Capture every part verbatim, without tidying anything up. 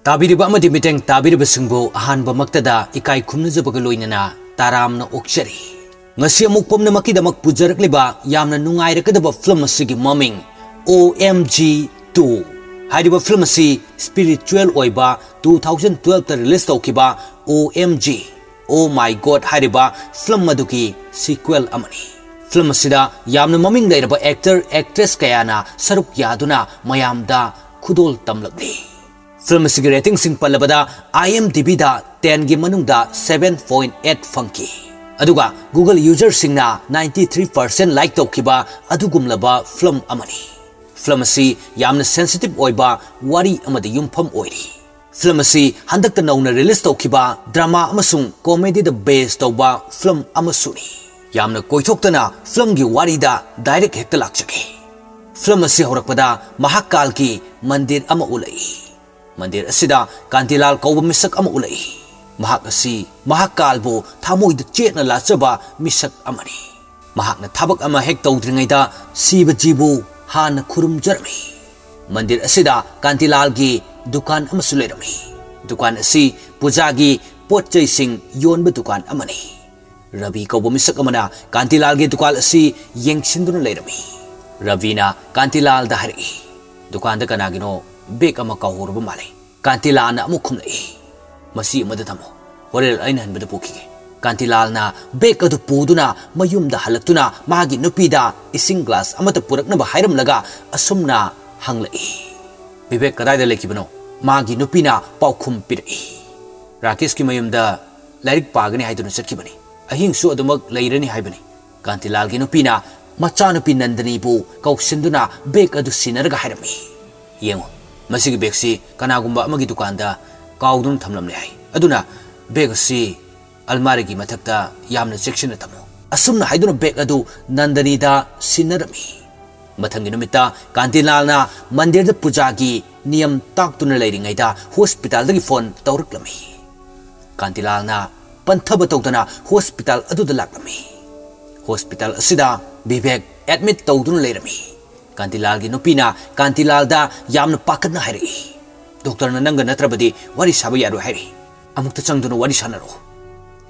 ꯇꯥꯕꯤꯔꯤꯕ ꯑꯃꯗꯤ ꯃꯤꯠꯌꯦꯡ ꯇꯥꯕꯤꯔꯤꯕꯁꯤꯡꯕꯨ ꯑꯍꯥꯟꯕꯃꯛꯇꯗ ꯏꯀꯥꯏ ꯈꯨꯝꯅꯖꯕꯒ ꯂꯣꯏꯅꯅ ꯇꯔꯥꯝꯅ ꯑꯣꯛꯆꯔꯤ꯫ ꯉꯁꯤ ꯑꯃꯨꯛ ꯄꯨꯝꯅꯃꯛꯀꯤꯗꯃꯛ ꯄꯨꯖꯔꯛꯂꯤꯕ ꯌꯥꯝꯅ ꯅꯨꯡꯉꯥꯏꯔꯒꯗꯕ ꯐꯤꯂꯝ ꯑꯁꯤꯒꯤ ꯃꯃꯤꯡ ꯑꯣ ꯑꯦꯝ ꯖꯤ ꯇꯨ꯫ ꯍꯥꯏꯔꯤꯕ ꯐꯤꯂꯝ ꯑꯁꯤ ꯁ꯭ꯄꯤꯔꯤꯆꯨꯋꯦꯜ ꯑꯣꯏꯕ ꯇꯨ ꯊꯥꯎꯖꯟ ꯇꯨꯋꯦꯜꯐꯇ ꯔꯤꯂꯤꯁ ꯇꯧꯈꯤꯕ ꯑꯣ M G, Oh My God ꯍꯥꯏꯔꯤꯕ ꯐꯤꯂꯝ ꯑꯗꯨꯒꯤ ꯁꯤꯀ꯭ꯋꯦꯜ ꯑꯃꯅꯤ꯫ ꯐꯤꯂꯝ ꯑꯁꯤꯗ ꯌꯥꯝꯅ ꯃꯃꯤꯡ ꯂꯩꯔꯕ ꯑꯦꯛꯇꯔ, ꯑꯦꯛꯇ꯭ꯔꯦꯁ ꯀꯌꯥꯅ ꯁꯔꯨꯛ ꯌꯥꯗꯨꯅ ꯃꯌꯥꯝꯗ ꯈꯨꯗꯣꯜ ꯇꯝꯂꯛꯂꯤ꯫ ꯐꯤꯂꯝ ꯑꯁꯤꯒꯤ ꯔꯦꯇꯤꯡꯁꯤꯡ ꯄꯜꯂꯕꯗ, ꯑꯥꯏ ꯑꯦꯝ ꯗꯤ ꯕꯤꯗ ꯇꯦꯟꯒꯤ ꯃꯅꯨꯡꯗ ꯁꯚꯦꯟ ꯄꯣꯏꯟ ꯑꯩꯠ ꯐꯪꯈꯤ꯫ ꯑꯗꯨꯒ Google ꯌꯨꯖꯔꯁꯤꯡꯅ ꯅꯥꯏꯟꯇꯤ ꯊ꯭ꯔꯤ ꯄꯥꯔꯁꯦꯟ ꯂꯥꯏꯛ ꯇꯧꯈꯤꯕ ꯑꯗꯨꯒꯨꯝꯂꯕ ꯐꯤꯂꯝ ꯑꯃꯅꯤ꯫ ꯐꯤꯂꯝ ꯑꯁꯤ ꯌꯥꯝꯅ ꯁꯦꯟꯁꯤꯇꯤꯚ ꯑꯣꯏꯕ ꯋꯥꯔꯤ ꯑꯃꯗ ꯌꯨꯝꯐꯝ ꯑꯣꯏꯔꯤ꯫ ꯐꯤꯂꯝ ꯑꯁꯤ ꯍꯟꯗꯛꯇ ꯅꯧꯅ ꯔꯤꯂꯤꯁ ꯇꯧꯈꯤꯕ ꯗ꯭ꯔꯃꯥ ꯑꯃꯁꯨꯡ ꯀꯣꯃꯦꯗꯤꯗ ꯕꯦꯁ ꯇꯧꯕ ꯐꯤꯂꯝ ꯑꯃꯁꯨꯅꯤ꯫ ꯌꯥꯝꯅ ꯀꯣꯏꯊꯣꯛꯇꯅ ꯐꯤꯂꯝꯒꯤ ꯋꯥꯔꯤꯗ ꯗꯥꯏꯔꯦꯛ ꯍꯦꯛꯇ ꯂꯥꯛꯆꯒꯦ꯫ ꯐꯤꯂꯝ ꯑꯁꯤ ꯍꯧꯔꯛꯄꯗ ꯃꯍꯥꯀꯥꯜꯒꯤ ꯃꯟꯗꯤꯔ ꯑꯃ ꯎꯠꯂꯛꯏ꯫ ꯃꯟꯗꯤꯔ ꯑꯁꯤꯗ ꯀꯥꯟꯇꯤꯂꯥꯜ ꯀꯧꯕ ꯃꯤꯁꯛ ꯑꯃ ꯎꯠꯂꯛꯏ꯫ ꯃꯍꯥꯛ ꯑꯁꯤ ꯃꯍꯥꯀꯥꯜꯕꯨ ꯊꯃꯣꯏꯗ ꯆꯦꯠꯅ ꯂꯥꯠꯆꯕ ꯃꯤꯁꯛ ꯑꯃꯅꯤ꯫ ꯃꯍꯥꯛꯅ ꯊꯕꯛ ꯑꯃ ꯍꯦꯛ ꯇꯧꯗ꯭ꯔꯤꯉꯩꯗ ꯁꯤꯕꯖꯤꯕꯨ ꯍꯥꯟꯅ ꯈꯨꯔꯨꯝꯖꯔꯝꯃꯤ꯫ ꯃꯟꯗꯤꯔ ꯑꯁꯤꯗ ꯀꯥꯟꯇꯤꯂꯥꯜꯒꯤ ꯗꯨꯀꯥꯟ ꯑꯃꯁꯨ ꯂꯩꯔꯝꯃꯤ꯫ ꯗꯨꯀꯥꯟ ꯑꯁꯤ ꯄꯨꯖꯥꯒꯤ ꯄꯣꯠ ꯆꯩꯁꯤꯡ ꯌꯣꯟꯕ ꯗꯨꯀꯥꯟ ꯑꯃꯅꯤ꯫ ꯔꯕꯤ ꯀꯧꯕ ꯃꯤꯁꯛ ꯑꯃꯅ ꯀꯥꯟꯇꯤꯂꯥꯜꯒꯤ ꯗꯨꯀꯥꯟ ꯑꯁꯤ ꯌꯦꯡꯁꯤꯟꯗꯨꯅ ꯂꯩꯔꯝꯃꯤ꯫ ꯔꯕꯤꯅ ꯀꯥꯟꯇꯤꯂꯥꯜꯗ ꯍꯥꯏꯔꯛꯏ, "ꯗꯨꯀꯥꯟꯗ ꯀꯅꯥꯒꯤꯅꯣ ꯕꯦꯒ ꯑꯃ ꯀꯥꯎꯍꯧꯔꯕ ꯃꯥꯜꯂꯦ꯫ ꯀꯥꯟꯇꯤꯂꯥꯜꯅ ꯑꯃꯨꯛ ꯈꯨꯝꯂꯛꯏ, "ꯃꯁꯤ ꯑꯃꯗ ꯊꯝꯃꯣ, ꯍꯣꯔꯦꯟ ꯑꯩꯅ ꯍꯟꯕꯗ ꯄꯨꯈꯤꯒꯦ"꯫ ꯀꯥꯟꯇꯤꯂꯥꯜꯅ ꯕꯦꯒ ꯑꯗꯨ ꯄꯨꯗꯨꯅ ꯃꯌꯨꯝꯗ ꯍꯜꯂꯛꯇꯨꯅ ꯃꯥꯒꯤ ꯅꯨꯄꯤꯗ ꯏꯁꯤꯡ ꯒ꯭ꯂꯥꯁ ꯑꯃꯠꯇ ꯄꯨꯔꯛꯅꯕ ꯍꯥꯏꯔꯝꯂꯒ ꯑꯁꯨꯝꯅ ꯍꯪꯂꯛꯏ, "ꯕꯤꯕꯦꯛ ꯀꯗꯥꯏꯗ ꯂꯩꯈꯤꯕꯅꯣ?" ꯃꯥꯒꯤ ꯅꯨꯄꯤꯅ ꯄꯥꯎꯈꯨꯝ ꯄꯤꯔꯛꯏ, "ꯔꯥꯀꯦꯁꯀꯤ ꯃꯌꯨꯝꯗ ꯂꯥꯏꯔꯤꯛ ꯄꯥꯒꯅꯤ ꯍꯥꯏꯗꯨꯅ ꯆꯠꯈꯤꯕꯅꯤ꯫ ꯑꯍꯤꯡꯁꯨ ꯑꯗꯨꯃꯛ ꯂꯩꯔꯅꯤ ꯍꯥꯏꯕꯅꯤ"꯫ ꯀꯥꯟꯇꯤꯂꯥꯜꯒꯤ ꯅꯨꯄꯤꯅ ꯃꯆꯥꯅꯨꯄꯤ ꯅꯟꯗꯅꯤꯕꯨ ꯀꯧꯁꯤꯟꯗꯨꯅ ꯕꯦꯒ ꯑꯗꯨ ꯁꯤꯟꯅꯔꯒ ꯍꯥꯏꯔꯝꯃꯤ, "ꯌꯦꯡꯉꯨ, ꯃꯁꯤꯒꯤ ꯕꯦꯒꯁꯤ ꯀꯅꯥꯒꯨꯝꯕ ꯑꯃꯒꯤ ꯗꯨꯀꯥꯟꯗ ꯀꯥꯎꯗꯨꯅ ꯊꯝꯂꯝꯂꯦ ꯍꯥꯏ꯫ ꯑꯗꯨꯅ ꯕꯦꯒ ꯑꯁꯤ ꯑꯜꯃꯥꯔꯤꯒꯤ ꯃꯊꯛꯇ ꯌꯥꯝꯅ ꯆꯦꯛꯁꯤꯟꯅ ꯊꯝꯃꯨ"꯫ ꯑꯁꯨꯝꯅ ꯍꯥꯏꯗꯨꯅ ꯕꯦꯒ ꯑꯗꯨ ꯅꯟꯗꯅꯤꯗ ꯁꯤꯟꯅꯔꯝꯃꯤ꯫ ꯃꯊꯪꯒꯤ ꯅꯨꯃꯤꯠꯇ ꯀꯥꯟꯇꯤꯂꯥꯜꯅ ꯃꯟꯗꯤꯔꯗ ꯄꯨꯖꯥꯒꯤ ꯅꯤꯌꯝ ꯇꯥꯛꯇꯨꯅ ꯂꯩꯔꯤꯉꯩꯗ ꯍꯣꯁꯄꯤꯇꯥꯜꯗꯒꯤ ꯐꯣꯟ ꯇꯧꯔꯛꯂꯝꯃꯤ꯫ ꯀꯥꯟꯇꯤꯂꯥꯜꯅ ꯄꯟꯊꯕ ꯇꯧꯗꯅ ꯍꯣꯁꯄꯤꯇꯥꯜ ꯑꯗꯨꯗ ꯂꯥꯛꯂꯝꯃꯤ꯫ ꯍꯣꯁꯄꯤꯇꯥꯜ ꯑꯁꯤꯗ ꯕꯤꯕꯦꯛ ꯑꯦꯗꯃꯤꯠ ꯇꯧꯗꯨꯅ ꯂꯩꯔꯝꯃꯤ꯫ ꯀꯥꯟꯇꯤꯂꯥꯜꯒꯤ ꯅꯨꯄꯤꯅ ꯀꯥꯟꯇꯤꯂꯥꯜꯗ ꯌꯥꯝꯅ ꯄꯥꯈꯠꯅ ꯍꯥꯏꯔꯛꯏ, "ꯗꯣꯛꯇꯔꯅ ꯅꯪꯒ ꯅꯠꯇ꯭ꯔꯕꯗꯤ ꯋꯥꯔꯤ ꯁꯥꯕ ꯌꯥꯔꯣꯏ ꯍꯥꯏꯔꯤ꯫ ꯑꯃꯨꯛꯇ ꯆꯪꯗꯨꯅ ꯋꯥꯔꯤ ꯁꯥꯟꯅꯔꯣ꯫"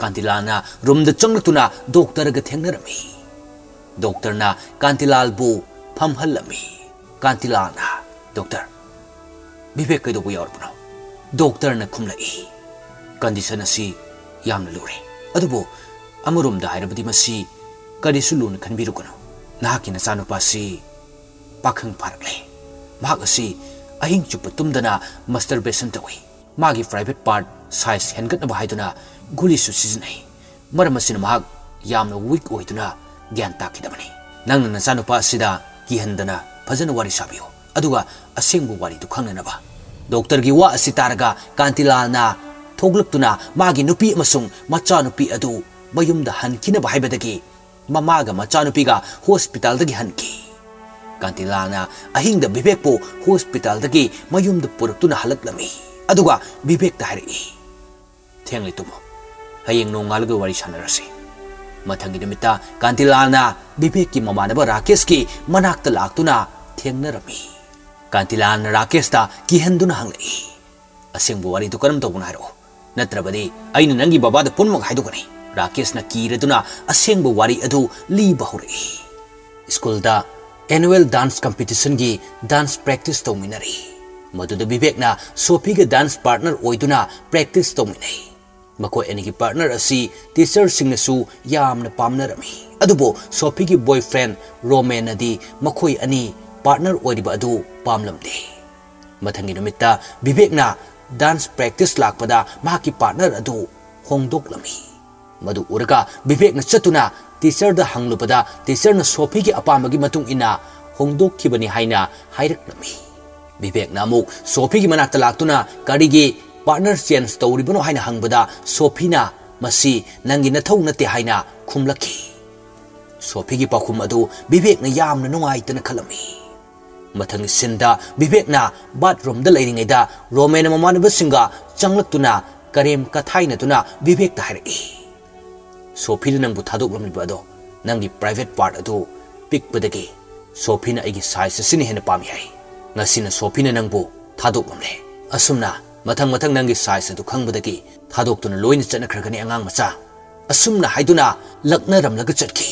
ꯀꯥꯟꯇꯤꯂꯥꯜꯅ ꯔꯨꯝꯗ ꯆꯪꯂꯛꯇꯨꯅ ꯗꯣꯛꯇꯔꯒ ꯊꯦꯡꯅꯔꯝꯃꯤ꯫ ꯗꯣꯛꯇꯔꯅ ꯀꯥꯟꯇꯤꯂꯥꯜꯕꯨ ꯐꯝꯍꯜꯂꯝꯃꯤ꯫ ꯀꯥꯟꯇꯤꯂꯥꯜꯅ, "ꯗꯣꯛꯇꯔ, ꯕꯤꯕꯦꯛ ꯀꯩꯗꯧꯕ ꯌꯥꯎꯔꯕꯅꯣ?" ꯗꯣꯛꯇꯔꯅ ꯈꯨꯝꯂꯛꯏ, "ꯀꯟꯗꯤꯁꯟ ꯑꯁꯤ ꯌꯥꯝꯅ ꯂꯨꯔꯦ, ꯑꯗꯨꯕꯨ ꯑꯃꯔꯣꯝꯗ ꯍꯥꯏꯔꯕꯗꯤ ꯃꯁꯤ ꯀꯔꯤꯁꯨ ꯂꯨꯅ ꯈꯟꯕꯤꯔꯨꯒꯅꯨ꯫ ꯅꯍꯥꯛꯀꯤ ꯅꯆꯥꯅꯨꯄꯥ ꯑꯁꯤ ꯄꯥꯈꯪ ꯐꯥꯔꯛꯂꯦ꯫ ꯃꯍꯥꯛ ꯑꯁꯤ ꯑꯍꯤꯡ ꯆꯨꯞꯄ ꯇꯨꯝꯗꯅ ꯃꯁꯇꯔꯕꯦꯁꯟ ꯇꯧꯏ꯫ ꯃꯥꯒꯤ ꯄ꯭ꯔꯥꯏꯚꯦꯠ ꯄꯥꯔꯠ ꯁꯥꯏꯖ ꯍꯦꯟꯒꯠꯅꯕ ꯍꯥꯏꯗꯨꯅ ꯒꯨꯂꯤꯁꯨ ꯁꯤꯖꯤꯟꯅꯩ꯫ ꯃꯔꯝ ꯑꯁꯤꯅ ꯃꯍꯥꯛ ꯌꯥꯝꯅ ꯋꯤꯛ ꯑꯣꯏꯗꯨꯅ ꯒ꯭ꯌꯥꯟ ꯇꯥꯈꯤꯗꯕꯅꯤ꯫ ꯅꯪꯅ ꯅꯆꯥꯅꯨꯄꯥ ꯑꯁꯤꯗ ꯀꯤꯍꯟꯗꯅ ꯐꯖꯅ ꯋꯥꯔꯤ ꯁꯥꯕꯤꯌꯨ, ꯑꯗꯨꯒ ꯑꯁꯦꯡꯕ ꯋꯥꯔꯤꯗꯨ ꯈꯪꯅꯅꯕ꯫" ꯗꯣꯛꯇꯔꯒꯤ ꯋꯥ ꯑꯁꯤ ꯇꯥꯔꯒ ꯀꯥꯟꯇꯤꯂꯥꯜꯅ ꯊꯣꯛꯂꯛꯇꯨꯅ ꯃꯥꯒꯤ ꯅꯨꯄꯤ ꯑꯃꯁꯨꯡ ꯃꯆꯥꯅꯨꯄꯤ ꯑꯗꯨ ꯃꯌꯨꯝꯗ ꯍꯟꯈꯤꯅꯕ ꯍꯥꯏꯕꯗꯒꯤ ꯃꯃꯥꯒ ꯃꯆꯥꯅꯨꯄꯤꯒ ꯍꯣꯁꯄꯤꯇꯥꯜꯗꯒꯤ ꯍꯟꯈꯤ꯫ ꯀꯥꯟꯇꯤꯂꯥꯜꯅ ꯑꯍꯤꯡꯗ ꯕꯤꯕꯦꯛꯄꯨ ꯍꯣꯁꯄꯤꯇꯥꯜꯗꯒꯤ ꯃꯌꯨꯝꯗ ꯄꯨꯔꯛꯇꯨꯅ ꯍꯜꯂꯛꯂꯝꯃꯤ꯫ ꯑꯗꯨꯒ ꯕꯤꯕꯦꯛꯇ ꯍꯥꯏꯔꯛꯏ, "ꯊꯦꯡꯂꯦ, ꯇꯨꯝꯃꯣ꯫ ꯍꯌꯦꯡ ꯅꯣꯡꯉꯥꯜꯂꯒ ꯋꯥꯔꯤ ꯁꯥꯟꯅꯔꯁꯤ꯫" ꯃꯊꯪꯒꯤ ꯅꯨꯃꯤꯠꯇ ꯀꯥꯟꯇꯤꯂꯥꯜꯅ ꯕꯤꯕꯦꯛꯀꯤ ꯃꯃꯥꯟꯅꯕ ꯔꯥꯀꯦꯁꯀꯤ ꯃꯅꯥꯛꯇ ꯂꯥꯛꯇꯨꯅ ꯊꯦꯡꯅꯔꯝꯃꯤ꯫ ꯀꯥꯟꯇꯤꯂꯥꯜꯅ ꯔꯥꯀꯦꯁꯇ ꯀꯤꯍꯟꯗꯨꯅ ꯍꯪꯂꯛꯏ, "ꯑꯁꯦꯡꯕ ꯋꯥꯔꯤꯗꯨ ꯀꯔꯝ ꯇꯧꯕꯅꯣ ꯍꯥꯏꯔꯛꯑꯣ, ꯅꯠꯇ꯭ꯔꯕꯗꯤ ꯑꯩꯅ ꯅꯪꯒꯤ ꯕꯕꯥꯗ ꯄꯨꯝꯅꯃꯛ ꯍꯥꯏꯗꯣꯛꯀꯅꯤ꯫" ꯔꯥꯀꯦꯁꯅ ꯀꯤꯔꯗꯨꯅ ꯑꯁꯦꯡꯕ ꯋꯥꯔꯤ ꯑꯗꯨ ꯂꯤꯕ ꯍꯧꯔꯛꯏ꯫ ꯁ꯭ꯀꯨꯜꯗ ꯑꯦꯅꯨꯋꯦꯜ ꯗꯥꯟꯁ ꯀꯝꯄꯤꯇꯤꯁꯟꯒꯤ ꯗꯥꯟꯁ ꯄ꯭ꯔꯦꯛꯇꯤꯁ ꯇꯧꯃꯤꯟꯅꯔꯤ꯫ ꯃꯗꯨꯗ ꯕꯤꯕꯦꯛꯅ ꯁꯣꯐꯤꯒ ꯗꯥꯟꯁ ꯄꯥꯔꯠꯅꯔ ꯑꯣꯏꯗꯨꯅ ꯄ꯭ꯔꯦꯛꯇꯤꯁ ꯇꯧꯃꯤꯟꯅꯩ꯫ ꯃꯈꯣꯏ ꯑꯅꯤꯒꯤ ꯄꯥꯔꯠꯅꯔ ꯑꯁꯤ ꯇꯤꯆꯔꯁꯤꯡꯅꯁꯨ ꯌꯥꯝꯅ ꯄꯥꯝꯅꯔꯝꯃꯤ꯫ ꯑꯗꯨꯕꯨ ꯁꯣꯐꯤꯒꯤ ꯕꯣꯏꯐ꯭ꯔꯦꯟ ꯔꯣꯃꯦꯟꯅꯗꯤ ꯃꯈꯣꯏ ꯑꯅꯤ ꯄꯥꯔꯠꯅꯔ ꯑꯣꯏꯔꯤꯕ ꯑꯗꯨ ꯄꯥꯝꯂꯝꯗꯦ꯫ ꯃꯊꯪꯒꯤ ꯅꯨꯃꯤꯠꯇ ꯕꯤꯕꯦꯛꯅ ꯗꯥꯟꯁ ꯄ꯭ꯔꯦꯛꯇꯤꯁ ꯂꯥꯛꯄꯗ ꯃꯍꯥꯛꯀꯤ ꯄꯥꯔꯠꯅꯔ ꯑꯗꯨ ꯍꯣꯡꯗꯣꯛꯂꯝꯃꯤ꯫ ꯃꯗꯨ ꯎꯔꯒ ꯕꯤꯕꯦꯛꯅ ꯆꯠꯇꯨꯅ ꯇꯤꯆꯔꯗ ꯍꯪꯂꯨꯕꯗ ꯇꯤꯆꯔꯅ ꯁꯣꯐꯤꯒꯤ ꯑꯄꯥꯝꯕꯒꯤ ꯃꯇꯨꯡ ꯏꯟꯅ ꯍꯣꯡꯗꯣꯛꯈꯤꯕꯅꯤ ꯍꯥꯏꯅ ꯍꯥꯏꯔꯛꯂꯝꯃꯤ꯫ ꯕꯤꯕꯦꯛꯅ ꯑꯃꯨꯛ ꯁꯣꯐꯤꯒꯤ ꯃꯅꯥꯛꯇ ꯂꯥꯛꯇꯨꯅ ꯀꯔꯤꯒꯤ ꯄꯥꯔꯠꯅꯔ ꯆꯦꯟꯖ ꯇꯧꯔꯤꯕꯅꯣ ꯍꯥꯏꯅ ꯍꯪꯕꯗ ꯁꯣꯐꯤꯅ "ꯃꯁꯤ ꯅꯪꯒꯤ ꯅꯊꯧ ꯅꯠꯇꯦ" ꯍꯥꯏꯅ ꯈꯨꯝꯂꯛꯈꯤ꯫ ꯁꯣꯐꯤꯒꯤ ꯄꯥꯎꯈꯨꯝ ꯑꯗꯨ ꯕꯤꯕꯦꯛꯅ ꯌꯥꯝꯅ ꯅꯨꯡꯉꯥꯏꯇꯅ ꯈꯜꯂꯝꯃꯤ꯫ ꯃꯊꯪꯒꯤ ꯁꯤꯟꯗ ꯕꯤꯕꯦꯛꯅ ꯕꯥꯠꯔꯨꯝꯗ ꯂꯩꯔꯤꯉꯩꯗ ꯔꯣꯃꯦꯟꯅ ꯃꯃꯥꯟꯅꯕꯁꯤꯡꯒ ꯆꯪꯂꯛꯇꯨꯅ ꯀꯔꯦꯝ ꯀꯊꯥꯏꯅꯗꯨꯅ ꯕꯤꯕꯦꯛꯇ ꯍꯥꯏꯔꯛꯏ, "ꯁꯣꯐꯤꯅ ꯅꯪꯕꯨ ꯊꯥꯗꯣꯛꯂꯝꯂꯤꯕ ꯑꯗꯣ ꯅꯪꯒꯤ ꯄ꯭ꯔꯥꯏꯚꯦꯠ ꯄꯥꯔꯠ ꯑꯗꯨ ꯄꯤꯛꯄꯗꯒꯤ ꯁꯣꯐꯤꯅ ꯑꯩꯒꯤ ꯁꯥꯏꯖ ꯑꯁꯤꯅ ꯍꯦꯟꯅ ꯄꯥꯝꯃꯤ ꯍꯥꯏ꯫ ꯉꯁꯤꯅ ꯁꯣꯐꯤꯅ ꯅꯪꯕꯨ ꯊꯥꯗꯣꯛꯂꯝꯂꯦ꯫ "ꯑꯁꯨꯝꯅ ꯃꯊꯪ ꯃꯊꯪ ꯅꯪꯒꯤ ꯁꯥꯏꯖ ꯑꯗꯨ ꯈꯪꯕꯗꯒꯤ ꯊꯥꯗꯣꯛꯇꯨꯅ ꯂꯣꯏꯅ ꯆꯠꯅꯈ꯭ꯔꯒꯅꯤ, ꯑꯉꯥꯡ ꯃꯆꯥ," ꯑꯁꯨꯝꯅ ꯍꯥꯏꯗꯨꯅ ꯂꯛꯅꯔꯝꯂꯒ ꯆꯠꯈꯤ꯫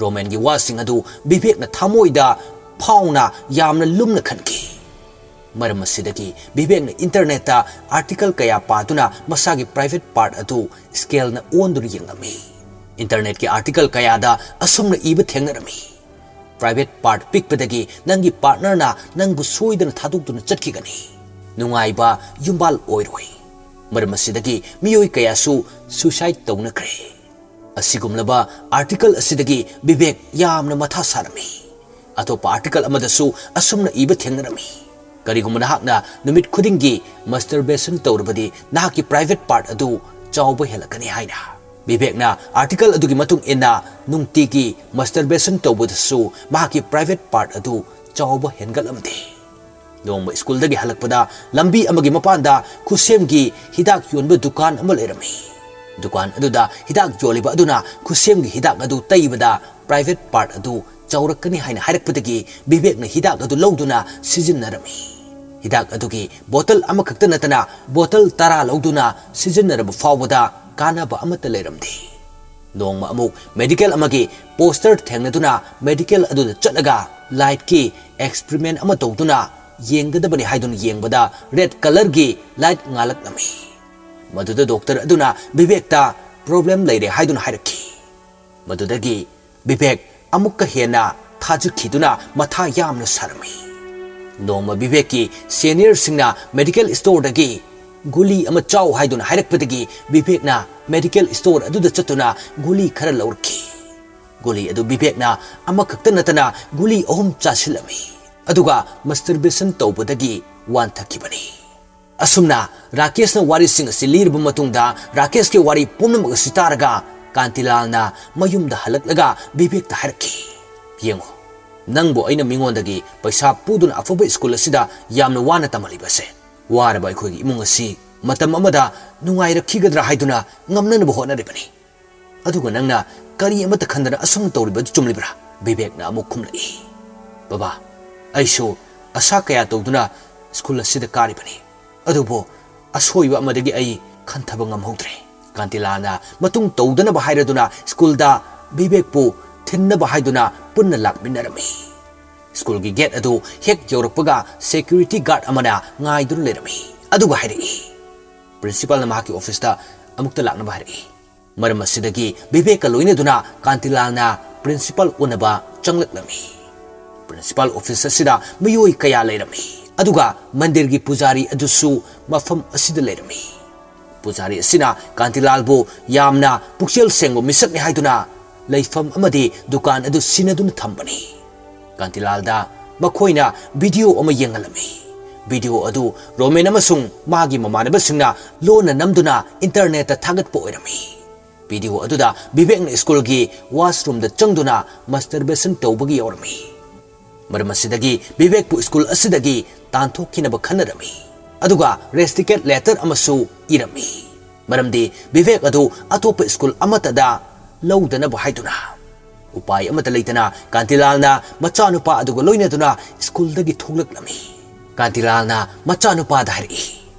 ꯔꯣꯃꯦꯟꯒꯤ ꯋꯥꯁꯤꯡ ꯑꯗꯨ ꯕꯤꯕꯦꯛꯅ ꯊꯃꯣꯏꯗ ꯐꯥꯎꯅ ꯌꯥꯝꯅ ꯂꯨꯝꯅ ꯈꯟꯈꯤ꯫ ꯃꯔꯝ ꯑꯁꯤꯗꯒꯤ ꯕꯤꯕꯦꯛꯅ ꯏꯟꯇꯔꯅꯦꯠꯇ ꯑꯥꯔꯇꯤꯀꯜ ꯀꯌꯥ ꯄꯥꯗꯨꯅ ꯃꯁꯥꯒꯤ ꯄ꯭ꯔꯥꯏꯚꯦꯠ ꯄꯥꯔꯠ ꯑꯗꯨ ꯁ꯭ꯀꯦꯜꯅ ꯑꯣꯟꯗꯨꯅ ꯌꯦꯡꯂꯝꯃꯤ꯫ ꯏꯟꯇꯔꯅꯦꯠꯀꯤ ꯑꯥꯔꯇꯤꯀꯜ ꯀꯌꯥꯗ ꯑꯁꯨꯝꯅ ꯏꯕ ꯊꯦꯡꯅꯔꯝꯃꯤ: "ꯄ꯭ꯔꯥꯏꯚꯦꯠ ꯄꯥꯔꯠ ꯄꯤꯛꯄꯗꯒꯤ ꯅꯪꯒꯤ ꯄꯥꯔꯠꯅꯔꯅ ꯅꯪꯕꯨ ꯁꯣꯏꯗꯅ ꯊꯥꯗꯣꯛꯇꯨꯅ ꯆꯠꯈꯤꯒꯅꯤ꯫ ꯅꯨꯡꯉꯥꯏꯕ ꯌꯨꯝꯕꯥꯜ ꯑꯣꯏꯔꯣꯏ꯫" ꯃꯔꯝ ꯑꯁꯤꯗꯒꯤ ꯃꯤꯑꯣꯏ ꯀꯌꯥꯁꯨ ꯁꯨꯏꯁꯥꯏꯗ ꯇꯧꯅꯈ꯭ꯔꯦ꯫ ꯑꯁꯤꯒꯨꯝꯂꯕ ꯑꯥꯔꯇꯤꯀꯜ ꯑꯁꯤꯗꯒꯤ ꯕꯤꯕꯦꯛ ꯌꯥꯝꯅ ꯃꯊꯥ ꯁꯥꯔꯝꯃꯤ꯫ ꯑꯇꯣꯞꯄ ꯑꯥꯔꯇꯤꯀꯜ ꯑꯃꯗꯁꯨ ꯑꯁꯨꯝꯅ ꯏꯕ ꯊꯦꯡꯅꯔꯝꯃꯤ: "ꯀꯔꯤꯒꯨꯝꯕ ꯅꯍꯥꯛꯅ ꯅꯨꯃꯤꯠ ꯈꯨꯗꯤꯡꯒꯤ ꯃꯁꯇꯔꯕꯦꯁꯟ ꯇꯧꯔꯕꯗꯤ ꯅꯍꯥꯛꯀꯤ ꯄ꯭ꯔꯥꯏꯚꯦꯠ ꯄꯥꯔꯠ ꯑꯗꯨ ꯆꯥꯎꯕ ꯍꯦꯜꯂꯛꯀꯅꯤ" ꯍꯥꯏꯅ꯫ ꯕꯤꯕꯦꯛꯅ ꯑꯥꯔꯇꯤꯀꯜ ꯑꯗꯨꯒꯤ ꯃꯇꯨꯡ ꯏꯟꯅ ꯅꯨꯡꯇꯤꯒꯤ ꯃꯁꯇꯔꯕꯦꯁꯟ ꯇꯧꯕꯗꯁꯨ ꯃꯍꯥꯛꯀꯤ ꯄ꯭ꯔꯥꯏꯚꯦꯠ ꯄꯥꯔꯠ ꯑꯗꯨ ꯆꯥꯎꯕ ꯍꯦꯟꯒꯠꯂꯝꯗꯦ꯫ ꯅꯣꯡꯃ ꯁ꯭ꯀꯨꯜꯗꯒꯤ ꯍꯜꯂꯛꯄꯗ ꯂꯝꯕꯤ ꯑꯃꯒꯤ ꯃꯄꯥꯟꯗ ꯈꯨꯠꯁꯦꯝꯒꯤ ꯍꯤꯗꯥꯛ ꯌꯣꯟꯕ ꯗꯨꯀꯥꯟ ꯑꯃ ꯂꯩꯔꯝꯃꯤ꯫ ꯗꯨꯀꯥꯟ ꯑꯗꯨꯗ ꯍꯤꯗꯥꯛ ꯌꯣꯜꯂꯤꯕ ꯑꯗꯨꯅ ꯈꯨꯠꯁꯦꯝꯒꯤ ꯍꯤꯗꯥꯛ ꯑꯗꯨ ꯇꯩꯕꯗ ꯄ꯭ꯔꯥꯏꯚꯦꯠ ꯄꯥꯔꯠ ꯑꯗꯨ ꯆꯥꯎꯔꯛꯀꯅꯤ ꯍꯥꯏꯅ ꯍꯥꯏꯔꯛꯄꯗꯒꯤ ꯕꯤꯕꯦꯛꯅ ꯍꯤꯗꯥꯛ ꯑꯗꯨ ꯂꯧꯗꯨꯅ ꯁꯤꯖꯤꯟꯅꯔꯝꯃꯤ꯫ ꯍꯤꯗꯥꯛ ꯑꯗꯨꯒꯤ ꯕꯣꯇꯜ ꯑꯃꯈꯛꯇ ꯅꯠꯇꯅ ꯕꯣꯇꯜ ꯇꯔꯥ ꯂꯧꯗꯨꯅ ꯁꯤꯖꯤꯟꯅꯔꯕ ꯐꯥꯎꯕꯗ ꯀꯥꯟꯅꯕ ꯑꯃꯠꯇ ꯂꯩꯔꯝꯗꯦ꯫ ꯅꯣꯡꯃ ꯑꯃꯨꯛ ꯃꯦꯗꯤꯀꯦꯜ ꯑꯃꯒꯤ ꯄꯣꯁꯇꯔ ꯊꯦꯡꯅꯗꯨꯅ ꯃꯦꯗꯤꯀꯦꯜ ꯑꯗꯨꯗ ꯆꯠꯂꯒ ꯂꯥꯏꯠꯀꯤ ꯑꯦꯛꯁꯄꯔꯤꯃꯦꯟ ꯑꯃ ꯇꯧꯗꯨꯅ ꯌꯦꯡꯒꯗꯕꯅꯤ ꯍꯥꯏꯗꯨꯅ ꯌꯦꯡꯕꯗ ꯔꯦꯗ ꯀꯂꯔꯒꯤ ꯂꯥꯏꯠ ꯉꯥꯜꯂꯛꯂꯝꯃꯤ꯫ ꯃꯗꯨꯗ ꯗꯣꯛꯇꯔ ꯑꯗꯨꯅ ꯕꯤꯕꯦꯛꯇ ꯄ꯭ꯔꯣꯕ꯭ꯂꯦꯝ ꯂꯩꯔꯦ ꯍꯥꯏꯗꯨꯅ ꯍꯥꯏꯔꯛꯈꯤ꯫ ꯃꯗꯨꯗꯒꯤ ꯕꯤꯕꯦꯛ ꯑꯃꯨꯛꯀ ꯍꯦꯟꯅ ꯊꯥꯖꯈꯤꯗꯨꯅ ꯃꯊꯥ ꯌꯥꯝꯅ ꯁꯥꯔꯝꯃꯤ꯫ ꯅꯣꯡꯃ ꯕꯤꯕꯦꯛꯀꯤ ꯁꯦꯅꯤꯌꯔꯁꯤꯡꯅ ꯃꯦꯗꯤꯀꯦꯜ ꯁ꯭ꯇꯣꯔꯗꯒꯤ ꯒꯨꯂꯤ ꯑꯃ ꯆꯥꯎ ꯍꯥꯏꯗꯨꯅ ꯍꯥꯏꯔꯛꯄꯗꯒꯤ ꯕꯤꯕꯦꯛꯅ ꯃꯦꯗꯤꯀꯦꯜ ꯁ꯭ꯇꯣꯔ ꯑꯗꯨꯗ ꯆꯠꯇꯨꯅ ꯒꯨꯂꯤ ꯈꯔ ꯂꯧꯔꯛꯈꯤ꯫ ꯒꯨꯂꯤ ꯑꯗꯨ ꯕꯤꯕꯦꯛꯅ ꯑꯃꯈꯛꯇ ꯅꯠꯇꯅ ꯒꯨꯂꯤ ꯑꯍꯨꯝ ꯆꯥꯁꯤꯜꯂꯝꯃꯤ꯫ ꯑꯗꯨꯒ ꯃꯁꯇꯔꯕꯦꯁꯟ ꯇꯧꯕꯗꯒꯤ ꯋꯥꯟꯊꯈꯤꯕꯅꯤ꯫ ꯑꯁꯨꯝꯅ ꯔꯥꯀꯦꯁꯅ ꯋꯥꯔꯤꯁꯤꯡ ꯑꯁꯤ ꯂꯤꯔꯕ ꯃꯇꯨꯡꯗ ꯔꯥꯀꯦꯁꯀꯤ ꯋꯥꯔꯤ ꯄꯨꯝꯅꯃꯛ ꯑꯁꯤ ꯇꯥꯔꯒ ꯀꯥꯟꯇꯤꯂꯥꯜꯅ ꯃꯌꯨꯝꯗ ꯍꯜꯂꯛꯂꯒ ꯕꯤꯕꯦꯛꯇ ꯍꯥꯏꯔꯛꯈꯤ, "ꯌꯦꯡꯉꯨ, ꯅꯪꯕꯨ ꯑꯩꯅ ꯃꯤꯉꯣꯟꯗꯒꯤ ꯄꯩꯁꯥ ꯄꯨꯗꯨꯅ ꯑꯐꯕ ꯁ꯭ꯀꯨꯜ ꯑꯁꯤꯗ ꯌꯥꯝꯅ ꯋꯥꯅ ꯇꯝꯍꯜꯂꯤꯕ ꯑꯁꯦ꯫ ꯋꯥꯔꯕ ꯑꯩꯈꯣꯏꯒꯤ ꯏꯃꯨꯡ ꯑꯁꯤ ꯃꯇꯝ ꯑꯃꯗ ꯅꯨꯡꯉꯥꯏꯔꯛꯈꯤꯒꯗ꯭ꯔꯥ ꯍꯥꯏꯗꯨꯅ ꯉꯝꯅꯅꯕ ꯍꯣꯠꯅꯔꯤꯕꯅꯤ꯫ ꯑꯗꯨꯒ ꯅꯪꯅ ꯀꯔꯤ ꯑꯃꯠꯇ ꯈꯟꯗꯅ ꯑꯁꯨꯝꯅ ꯇꯧꯔꯤꯕꯗꯨ ꯆꯨꯝꯂꯤꯕ꯭ꯔꯥ?" ꯕꯤꯕꯦꯛꯅ ꯑꯃꯨꯛ ꯈꯨꯝꯂꯛꯏ, "ꯕꯕꯥ, ꯑꯩꯁꯨ ꯑꯁꯥ ꯀꯌꯥ ꯇꯧꯗꯨꯅ ꯁ꯭ꯀꯨꯜ ꯑꯁꯤꯗ ꯀꯥꯔꯤꯕꯅꯤ꯫ ꯑꯗꯨꯕꯨ ꯑꯁꯣꯏꯕ ꯑꯃꯗꯒꯤ ꯑꯩ ꯈꯟꯊꯕ ꯉꯝꯍꯧꯗ꯭ꯔꯦ꯫ ꯀꯥꯟꯇꯤꯂꯥꯜꯅ ꯃꯇꯨꯡ ꯇꯧꯗꯅꯕ ꯍꯥꯏꯔꯗꯨꯅ ꯁ꯭ꯀꯨꯜꯗ ꯕꯤꯕꯦꯛꯄꯨ ꯊꯤꯟꯅꯕ ꯍꯥꯏꯗꯨꯅ ꯄꯨꯟꯅ ꯂꯥꯛꯃꯤꯟꯅꯔꯝꯃꯤ꯫ ꯁ꯭ꯀꯨꯜꯒꯤ ꯒꯦꯠ ꯑꯗꯨ ꯍꯦꯛ ꯌꯧꯔꯛꯄꯒ ꯁꯦꯀ꯭ꯌꯨꯔꯤꯇꯤ ꯒꯥꯔꯗ ꯑꯃꯅ ꯉꯥꯏꯗꯨꯅ ꯂꯩꯔꯝꯃꯤ꯫ ꯑꯗꯨꯒ ꯍꯥꯏꯔꯛꯏ, "ꯄ꯭ꯔꯤꯟꯁꯤꯄꯥꯜꯅ ꯃꯍꯥꯛꯀꯤ ꯑꯣꯐꯤꯁꯇ ꯑꯃꯨꯛꯇ ꯂꯥꯛꯅꯕ ꯍꯥꯏꯔꯛꯏ꯫ ꯃꯔꯝ ꯑꯁꯤꯗꯒꯤ ꯕꯤꯕꯦꯛꯀ ꯂꯣꯏꯅꯗꯨꯅ ꯀꯥꯟꯇꯤꯂꯥꯜꯅ ꯄ꯭ꯔꯤꯟꯁꯤꯄꯥꯜ ꯎꯅꯕ ꯆꯪꯂꯛꯂꯝꯃꯤ꯫ ꯄ꯭ꯔꯤꯟꯁꯤꯄꯥꯜ ꯑꯣꯐꯤꯁ ꯑꯁꯤꯗ ꯃꯤꯑꯣꯏ ꯀꯌꯥ ꯂꯩꯔꯝꯃꯤ, ꯑꯗꯨꯒ ꯃꯟꯗꯤꯔꯒꯤ ꯄꯨꯖꯥꯔꯤ ꯑꯗꯨꯁꯨ ꯃꯐꯝ ꯑꯁꯤꯗ ꯂꯩꯔꯝꯃꯤ꯫ ꯄꯨꯖꯥꯔꯤ ꯑꯁꯤꯅ ꯀꯥꯟꯇꯤꯂꯥꯜꯕꯨ ꯌꯥꯝꯅ ꯄꯨꯛꯆꯦꯜ ꯁꯦꯡꯕ ꯃꯤꯁꯛꯅꯤ ꯍꯥꯏꯗꯨꯅ ꯂꯩꯐꯝ ꯑꯃꯗꯤ ꯗꯨꯀꯥꯟ ꯑꯗꯨ ꯁꯤꯟꯅꯗꯨꯅ ꯊꯝꯕꯅꯤ꯫ ꯀꯥꯟꯇꯤꯂꯥꯜꯗ ꯃꯈꯣꯏꯅ ꯚꯤꯗꯤꯑꯣ ꯑꯃ ꯌꯦꯡꯍꯜꯂꯝꯃꯤ꯫ ꯚꯤꯗꯤꯑꯣ ꯑꯗꯨ ꯔꯣꯃꯦꯟ ꯑꯃꯁꯨꯡ ꯃꯥꯒꯤ ꯃꯃꯥꯟꯅꯕꯁꯤꯡꯅ ꯂꯣꯟꯅ ꯅꯝꯗꯨꯅ ꯏꯟꯇꯔꯅꯦꯠꯇ ꯊꯥꯒꯠꯄ ꯑꯣꯏꯔꯝꯃꯤ꯫ ꯚꯤꯗꯤꯑꯣ ꯑꯗꯨꯗ ꯕꯤꯕꯦꯛꯅ ꯁ꯭ꯀꯨꯜꯒꯤ ꯋꯥꯁꯔꯨꯝꯗ ꯆꯪꯗꯨꯅ ꯃꯁꯇꯔꯕꯦꯁꯟ ꯇꯧꯕꯒꯤ ꯌꯥꯎꯔꯝꯃꯤ꯫ ꯃꯔꯝ ꯑꯁꯤꯗꯒꯤ ꯕꯤꯕꯦꯛꯄꯨ ꯁ꯭ꯀꯨꯜ ꯑꯁꯤꯗꯒꯤ ꯇꯥꯟꯊꯣꯛꯈꯤꯅꯕ ꯈꯟꯅꯔꯝꯃꯤ꯫ ꯑꯗꯨꯒ ꯔꯦꯁꯇꯤꯀꯦꯠ ꯂꯦꯇꯔ ꯑꯃꯁꯨ ꯏꯔꯝꯃꯤ꯫ ꯃꯔꯝꯗꯤ ꯕꯤꯕꯦꯛ ꯑꯗꯨ ꯑꯇꯣꯞꯄ ꯁ꯭ꯀꯨꯜ ꯑꯃꯠꯇꯗ ꯂꯧꯗꯅꯕ ꯍꯥꯏꯗꯨꯅ꯫ ꯎꯄꯥꯏ ꯑꯃꯠꯇ ꯂꯩꯇꯅ ꯀꯥꯟꯇꯤꯂꯥꯜꯅ ꯃꯆꯥꯅꯨꯄꯥ ꯑꯗꯨꯒ ꯂꯣꯏꯅꯗꯨꯅ ꯁ꯭ꯀꯨꯜꯗꯒꯤ ꯊꯣꯛꯂꯛꯂꯝꯃꯤ꯫ ꯀꯥꯟꯇꯤꯂꯥꯜꯅ ꯃꯆꯥꯅꯨꯄꯥꯗ ꯍꯥꯏꯔꯛꯏ,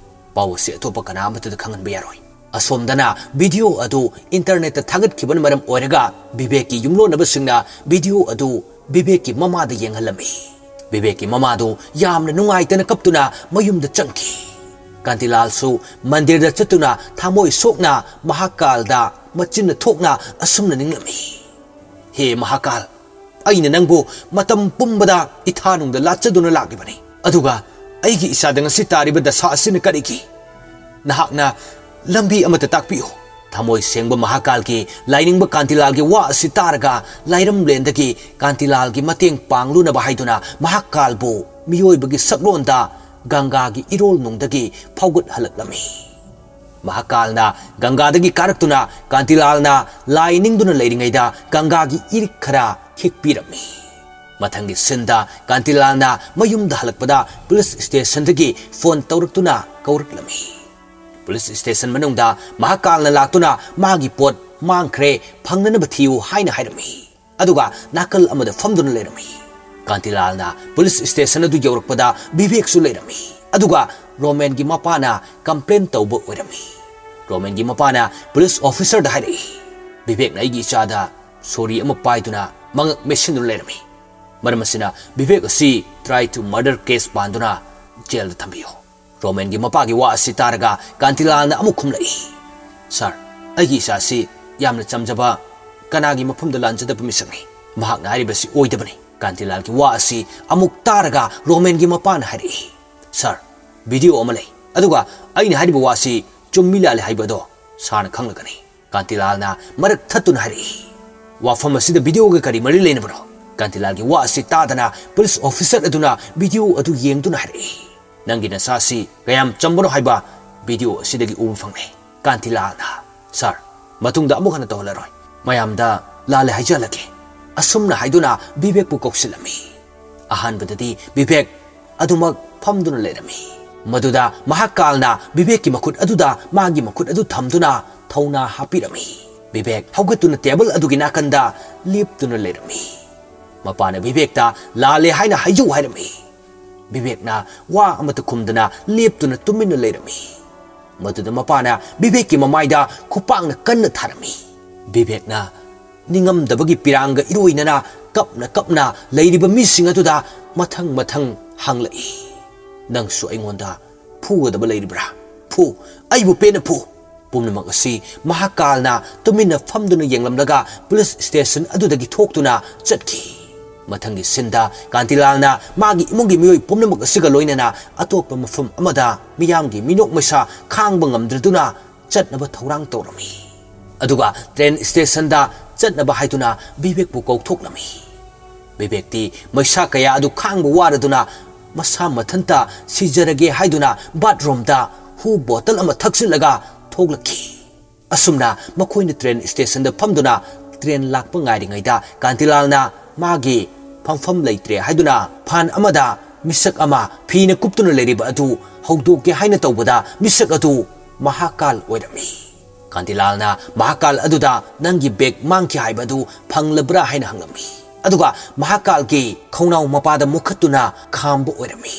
"ꯄꯥꯎ ꯑꯁꯤ ꯑꯇꯣꯞꯄ ꯀꯅꯥ ꯑꯃꯠꯇꯗ ꯈꯪꯍꯟꯕ ꯌꯥꯔꯣꯏ꯫" ꯑꯁꯣꯝꯗꯅ ꯚꯤꯗꯤꯑꯣ ꯑꯗꯨ ꯏꯟꯇꯔꯅꯦꯠꯇ ꯊꯥꯒꯠꯈꯤꯕꯅ ꯃꯔꯝ ꯑꯣꯏꯔꯒ ꯕꯤꯕꯦꯛꯀꯤ ꯌꯨꯝꯂꯣꯟꯅꯕꯁꯤꯡꯅ ꯚꯤꯗꯤꯑꯣ ꯑꯗꯨ ꯕꯤꯕꯦꯛꯀꯤ ꯃꯃꯥꯗ ꯌꯦꯡꯍꯜꯂꯝꯃꯤ꯫ ꯕꯤꯕꯦꯛꯀꯤ ꯃꯃꯥꯗꯨ ꯌꯥꯝꯅ ꯅꯨꯡꯉꯥꯏꯇꯅ ꯀꯞꯇꯨꯅ ꯃꯌꯨꯝꯗ ꯆꯪꯈꯤ꯫ ꯀꯥꯟꯇꯤꯂꯥꯜꯁꯨ ꯃꯟꯗꯤꯔꯗ ꯆꯠꯇꯨꯅ ꯊꯃꯣꯏ ꯁꯣꯛꯅ ꯃꯍꯥꯀꯥꯜꯗ ꯃꯆꯤꯟꯅ ꯊꯣꯛꯅ ꯑꯁꯨꯝꯅ ꯅꯤꯡꯂꯝꯃꯤ, "ꯍꯦ ꯃꯍꯥꯀꯥꯜ, ꯑꯩꯅ ꯅꯪꯕꯨ ꯃꯇꯝ ꯄꯨꯝꯕꯗ ꯏꯊꯥꯅꯨꯡꯗ ꯂꯥꯠꯆꯗꯨꯅ ꯂꯥꯛꯂꯤꯕꯅꯤ꯫ ꯑꯗꯨꯒ ꯑꯩꯒꯤ ꯏꯆꯥꯗ ꯉꯁꯤ ꯇꯥꯔꯤꯕ ꯗꯁꯥ ꯑꯁꯤꯅ ꯀꯔꯤꯒꯤ? ꯅꯍꯥꯛꯅ ꯂꯝꯕꯤ ꯑꯃꯠꯇ ꯇꯥꯛꯄꯤꯌꯨ꯫" ꯊꯃꯣꯏ ꯁꯦꯡꯕ ꯃꯍꯥꯀꯥꯜꯒꯤ ꯂꯥꯏꯅꯤꯡꯕ ꯀꯥꯟꯇꯤꯂꯥꯜꯒꯤ ꯋꯥ ꯑꯁꯤ ꯇꯥꯔꯒ ꯂꯥꯏꯔꯝꯂꯦꯟꯗꯒꯤ ꯀꯥꯟꯇꯤꯂꯥꯜꯒꯤ ꯃꯇꯦꯡ ꯄꯥꯡꯂꯨꯅꯕ ꯍꯥꯏꯗꯨꯅ ꯃꯍꯥꯀꯥꯜꯕꯨ ꯃꯤꯑꯣꯏꯕꯒꯤ ꯁꯛꯂꯣꯟꯗ ꯒꯪꯒꯥꯒꯤ ꯏꯔꯣꯜꯅꯨꯡꯗꯒꯤ ꯐꯥꯎꯒꯠꯍꯜꯂꯛꯂꯝꯃꯤ꯫ ꯃꯍꯥꯀꯥꯜꯅ ꯒꯪꯒꯥꯗꯒꯤ ꯀꯥꯔꯛꯇꯨꯅ ꯀꯥꯟꯇꯤꯂꯥꯜꯅ ꯂꯥꯏ ꯅꯤꯡꯗꯨꯅ ꯂꯩꯔꯤꯉꯩꯗ ꯒꯪꯒꯥꯒꯤ ꯏꯔꯤꯛ ꯈꯔ ꯈꯤꯛꯄꯤꯔꯝꯃꯤ꯫ ꯃꯊꯪꯒꯤ ꯁꯤꯟꯗ ꯀꯥꯟꯇꯤꯂꯥꯜꯅ ꯃꯌꯨꯝꯗ ꯍꯜꯂꯛꯄꯗ ꯄꯨꯂꯤꯁ ꯁ꯭ꯇꯦꯁꯟꯗꯒꯤ ꯐꯣꯟ ꯇꯧꯔꯛꯇꯨꯅ ꯀꯧꯔꯛꯂꯝꯃꯤ꯫ ꯄꯨꯂꯤꯁ ꯁ꯭ꯇꯦꯁꯟ ꯃꯅꯨꯡꯗ ꯃꯍꯥꯀꯥꯜꯅ ꯂꯥꯛꯇꯨꯅ ꯃꯥꯒꯤ ꯄꯣꯠ ꯃꯥꯡꯈ꯭ꯔꯦ, ꯐꯪꯅꯅꯕ ꯊꯤꯌꯨ ꯍꯥꯏꯅ ꯍꯥꯏꯔꯝꯃꯤ꯫ ꯑꯗꯨꯒ ꯅꯥꯀꯜ ꯑꯃꯗ ꯐꯝꯗꯨꯅ ꯂꯩꯔꯝꯃꯤ꯫ ꯀꯥꯟꯇꯤꯂꯥꯜꯅ ꯄꯨꯂꯤꯁ ꯁ꯭ꯇꯦꯁꯟ ꯑꯗꯨ ꯌꯧꯔꯛꯄꯗ ꯕꯤꯕꯦꯛꯁꯨ ꯂꯩꯔꯝꯃꯤ꯫ ꯑꯗꯨꯒ ꯔꯣꯃꯦꯟꯒꯤ ꯃꯄꯥꯅ ꯀꯝꯄ꯭ꯂꯦꯟ ꯇꯧꯕ ꯑꯣꯏꯔꯝꯃꯤ꯫ ꯔꯣꯃꯦꯟꯒꯤ ꯃꯄꯥꯅ ꯄꯨꯂꯤꯁ ꯑꯣꯐꯤꯁꯔꯗ ꯍꯥꯏꯔꯛꯏ, "ꯚꯤꯕꯦꯛꯅ ꯑꯩꯒꯤ ꯏꯆꯥꯗ ꯁꯣꯔꯤ ꯑꯃ ꯄꯥꯏꯗꯨꯅ ꯃꯉꯛ ꯃꯦꯠꯁꯤꯟꯗꯨꯅ ꯂꯩꯔꯝꯃꯤ꯫ ꯃꯔꯝ ꯑꯁꯤꯅ ꯚꯤꯕꯦꯛ ꯑꯁꯤ try to murder case ꯄꯥꯟꯗꯨꯅ ꯖꯦꯜꯗ ꯊꯝꯕꯤꯌꯨ"꯫ ꯔꯣꯃꯦꯟꯒꯤ ꯃꯄꯥꯒꯤ ꯋꯥ ꯑꯁꯤ ꯇꯥꯔꯒ ꯀꯥꯟꯇꯤꯂꯥꯜꯅ ꯑꯃꯨꯛ ꯈꯨꯝꯂꯛꯏ, "ꯁꯥꯔ, ꯑꯩꯒꯤ ꯏꯆꯥꯁꯤ ꯌꯥꯝꯅ ꯆꯝꯖꯕ, ꯀꯅꯥꯒꯤ ꯃꯐꯝꯗ ꯂꯥꯟꯖꯗꯕ ꯃꯤꯁꯛꯅꯤ꯫ ꯃꯍꯥꯛꯅ ꯍꯥꯏꯔꯤꯕꯁꯤ ꯑꯣꯏꯗꯕꯅꯤ"꯫ ꯀꯥꯟꯇꯤꯂꯥꯜꯒꯤ ꯋꯥ ꯑꯁꯤ ꯑꯃꯨꯛ ꯇꯥꯔꯒ ꯔꯣꯃꯦꯟꯒꯤ ꯃꯄꯥꯅ ꯍꯥꯏꯔꯛꯏ, "ꯁꯥꯔ, ꯚꯤꯗꯤꯑꯣ ꯑꯃ ꯂꯩ, ꯑꯗꯨꯒ ꯑꯩꯅ ꯍꯥꯏꯔꯤꯕ ꯋꯥꯁꯤ ꯆꯨꯝꯃꯤ ꯂꯥꯜꯂꯤ ꯍꯥꯏꯕ ꯑꯗꯣ ꯁꯥꯔꯅ ꯈꯪꯂꯒꯅꯤ"꯫ ꯀꯥꯟꯇꯤꯂꯥꯜꯅ ꯃꯔꯛ ꯊꯠꯇꯨꯅ ꯍꯥꯏꯔꯛꯏ, "ꯋꯥꯐꯝ ꯑꯁꯤꯗ ꯚꯤꯗꯤꯑꯣꯒ ꯀꯔꯤ ꯃꯔꯤ ꯂꯩꯅꯕꯅꯣ?" ꯀꯥꯟꯇꯤꯂꯥꯜꯒꯤ ꯋꯥ ꯑꯁꯤ ꯇꯥꯗꯅ ꯄꯨꯂꯤꯁ ꯑꯣꯐꯤꯁꯔ ꯑꯗꯨꯅ ꯚꯤꯗꯤꯑꯣ ꯑꯗꯨ ꯌꯦꯡꯗꯨꯅ ꯍꯥꯏꯔꯛꯏ, "ꯅꯪꯒꯤ ꯅꯆꯥꯁꯤ ꯀꯌꯥꯝ ꯆꯝꯕꯅꯣ ꯍꯥꯏꯕ ꯚꯤꯗꯤꯑꯣ ꯑꯁꯤꯗꯒꯤ ꯎꯕ ꯐꯪꯂꯦ"꯫ ꯀꯥꯟꯇꯤꯂꯥꯜꯅ, "ꯁꯥꯔ, ꯃꯇꯨꯡꯗ ꯑꯃꯨꯛ ꯍꯟꯅ ꯇꯧꯍꯜꯂꯔꯣꯏ꯫ ꯃꯌꯥꯝꯗ ꯂꯥꯜꯂꯦ ꯍꯥꯏꯖꯍꯜꯂꯒꯦ"꯫ ꯑꯁꯨꯝꯅ ꯍꯥꯏꯗꯨꯅ ꯚꯤꯕꯦꯛꯄꯨ ꯀꯧꯁꯤꯜꯂꯝꯃꯤ꯫ ꯑꯍꯥꯟꯕꯗꯗꯤ ꯚꯤꯕꯦꯛ ꯑꯗꯨꯃꯛ ꯐꯝꯗꯨꯅ ꯂꯩꯔꯝꯃꯤ꯫ ꯃꯗꯨꯗ ꯃꯍꯥꯀꯥꯜꯅ ꯚꯤꯕꯦꯛꯀꯤ ꯃꯈꯨꯠ ꯑꯗꯨꯗ ꯃꯥꯒꯤ ꯃꯈꯨꯠ ꯑꯗꯨ ꯊꯝꯗꯨꯅ ꯊꯧꯅꯥ ꯍꯥꯞꯄꯤꯔꯝꯃꯤ꯫ ꯚꯤꯕꯦꯛ ꯍꯧꯒꯠꯇꯨꯅ ꯇꯦꯕꯜ ꯑꯗꯨꯒꯤ ꯅꯥꯀꯟꯗ ꯂꯦꯞꯇꯨꯅ ꯂꯩꯔꯝꯃꯤ꯫ ꯃꯄꯥꯅ ꯚꯤꯕꯦꯛꯇ "ꯂꯥꯜꯂꯦ ꯍꯥꯏꯅ ꯍꯥꯏꯖꯧ" ꯍꯥꯏꯔꯝꯃꯤ꯫ ꯚꯤꯕꯦꯛꯅ ꯋꯥ ꯑꯃꯠꯇ ꯈꯨꯝꯗꯅ ꯂꯦꯞꯇꯨꯅ ꯇꯨꯃꯤꯟꯅ ꯂꯩꯔꯝꯃꯤ꯫ ꯃꯗꯨꯗ ꯃꯄꯥꯅ ꯚꯤꯕꯦꯛꯀꯤ ꯃꯃꯥꯏꯗ ꯈꯨꯄꯥꯛꯅ ꯀꯟꯅ ꯊꯥꯔꯝꯃꯤ꯫ ꯚꯤꯕꯦꯛꯅ ꯅꯤꯡꯉꯝꯗꯕꯒꯤ ꯄꯤꯔꯥꯡꯒ ꯏꯔꯣꯏꯅꯅ ꯀꯞꯅ ꯀꯞꯅ ꯂꯩꯔꯤꯕ ꯃꯤꯁꯤꯡ ꯑꯗꯨꯗ ꯃꯊꯪ ꯃꯊꯪ ꯍꯪꯂꯛꯏ, "ꯅꯪꯁꯨ ꯑꯩꯉꯣꯟꯗ ꯐꯨꯒꯗꯕ ꯂꯩꯔꯤꯕ꯭ꯔꯥ? ꯐꯨ, ꯑꯩꯕꯨ ꯄꯦꯟꯅ ꯐꯨ"꯫ ꯄꯨꯝꯅꯃꯛ ꯑꯁꯤ ꯃꯍꯥꯀꯥꯜꯅ ꯇꯨꯃꯤꯟꯅ ꯐꯝꯗꯨꯅ ꯌꯦꯡꯂꯝꯂꯒ ꯄꯨꯂꯤꯁ ꯁ꯭ꯇꯦꯁꯟ ꯑꯗꯨꯗꯒꯤ ꯊꯣꯛꯇꯨꯅ ꯆꯠꯈꯤ꯫ ꯃꯊꯪꯒꯤ ꯁꯤꯟꯗ ꯀꯥꯟꯇꯤꯂꯥꯜꯅ ꯃꯥꯒꯤ ꯏꯃꯨꯡꯒꯤ ꯃꯤꯑꯣꯏ ꯄꯨꯝꯅꯃꯛ ꯑꯁꯤꯒ ꯂꯣꯏꯅꯅ ꯑꯇꯣꯞꯄ ꯃꯐꯝ ꯑꯃꯗ ꯃꯤꯌꯥꯝꯒꯤ ꯃꯤꯅꯣꯛ ꯃꯩꯁꯥ ꯈꯥꯡꯕ ꯉꯝꯗ꯭ꯔꯗꯨꯅ ꯆꯠꯅꯕ ꯊꯧꯔꯥꯡ ꯇꯧꯔꯝꯃꯤ꯫ ꯑꯗꯨꯒ ꯇ꯭ꯔꯦꯟ ꯁ꯭ꯇꯦꯁꯟꯗ ꯆꯠꯅꯕ ꯍꯥꯏꯗꯨꯅ ꯕꯤꯕꯦꯛꯄꯨ ꯀꯧꯊꯣꯛꯂꯝꯃꯤ꯫ ꯕꯤꯕꯦꯛꯇꯤ ꯃꯩꯁꯥ ꯀꯌꯥ ꯑꯗꯨ ꯈꯥꯡꯕ ꯋꯥꯔꯗꯨꯅ ꯃꯁꯥ ꯃꯊꯟꯇ ꯁꯤꯖꯔꯒꯦ ꯍꯥꯏꯗꯨꯅ ꯕꯥꯠꯔꯨꯝꯗ ꯍꯨ ꯕꯣꯇꯜ ꯑꯃ ꯊꯛꯆꯤꯜꯂꯒ ꯊꯣꯛꯂꯛꯈꯤ꯫ ꯑꯁꯨꯝꯅ ꯃꯈꯣꯏꯅ ꯇ꯭ꯔꯦꯟ ꯁ꯭ꯇꯦꯁꯟꯗ ꯐꯝꯗꯨꯅ ꯇ꯭ꯔꯦꯟ ꯂꯥꯛꯄ ꯉꯥꯏꯔꯤꯉꯩꯗ ꯀꯥꯟꯇꯤꯂꯥꯜꯅ ꯃꯥꯒꯤ ꯐꯝꯐꯝ ꯂꯩꯇ꯭ꯔꯦ ꯍꯥꯏꯗꯨꯅ ꯐꯥꯟ ꯑꯃꯗ ꯃꯤꯁꯛ ꯑꯃ ꯐꯤꯅ ꯀꯨꯞꯇꯨꯅ ꯂꯩꯔꯤꯕ ꯑꯗꯨ ꯍꯧꯗꯣꯛꯀꯦ ꯍꯥꯏꯅ ꯇꯧꯕꯗ ꯃꯤꯁꯛ ꯑꯗꯨ ꯃꯍꯥꯀꯥꯜ ꯑꯣꯏꯔꯝꯃꯤ꯫ ꯀꯥꯟꯇꯤꯂꯥꯜꯅ ꯃꯍꯥꯀꯥꯜ ꯑꯗꯨꯗ "ꯅꯪꯒꯤ ꯕꯦꯒ ꯃꯥꯡꯈꯤ ꯍꯥꯏꯕ ꯑꯗꯨ ꯐꯪꯂꯕ꯭ꯔꯥ?" ꯍꯥꯏꯅ ꯍꯪꯂꯝꯃꯤ꯫ ꯑꯗꯨꯒ ꯃꯍꯥꯀꯥꯜꯒꯤ ꯈꯣꯡꯅꯥꯎ ꯃꯄꯥꯗ ꯃꯨꯈꯠꯇꯨꯅ ꯈꯥꯝꯕ ꯑꯣꯏꯔꯝꯃꯤ꯫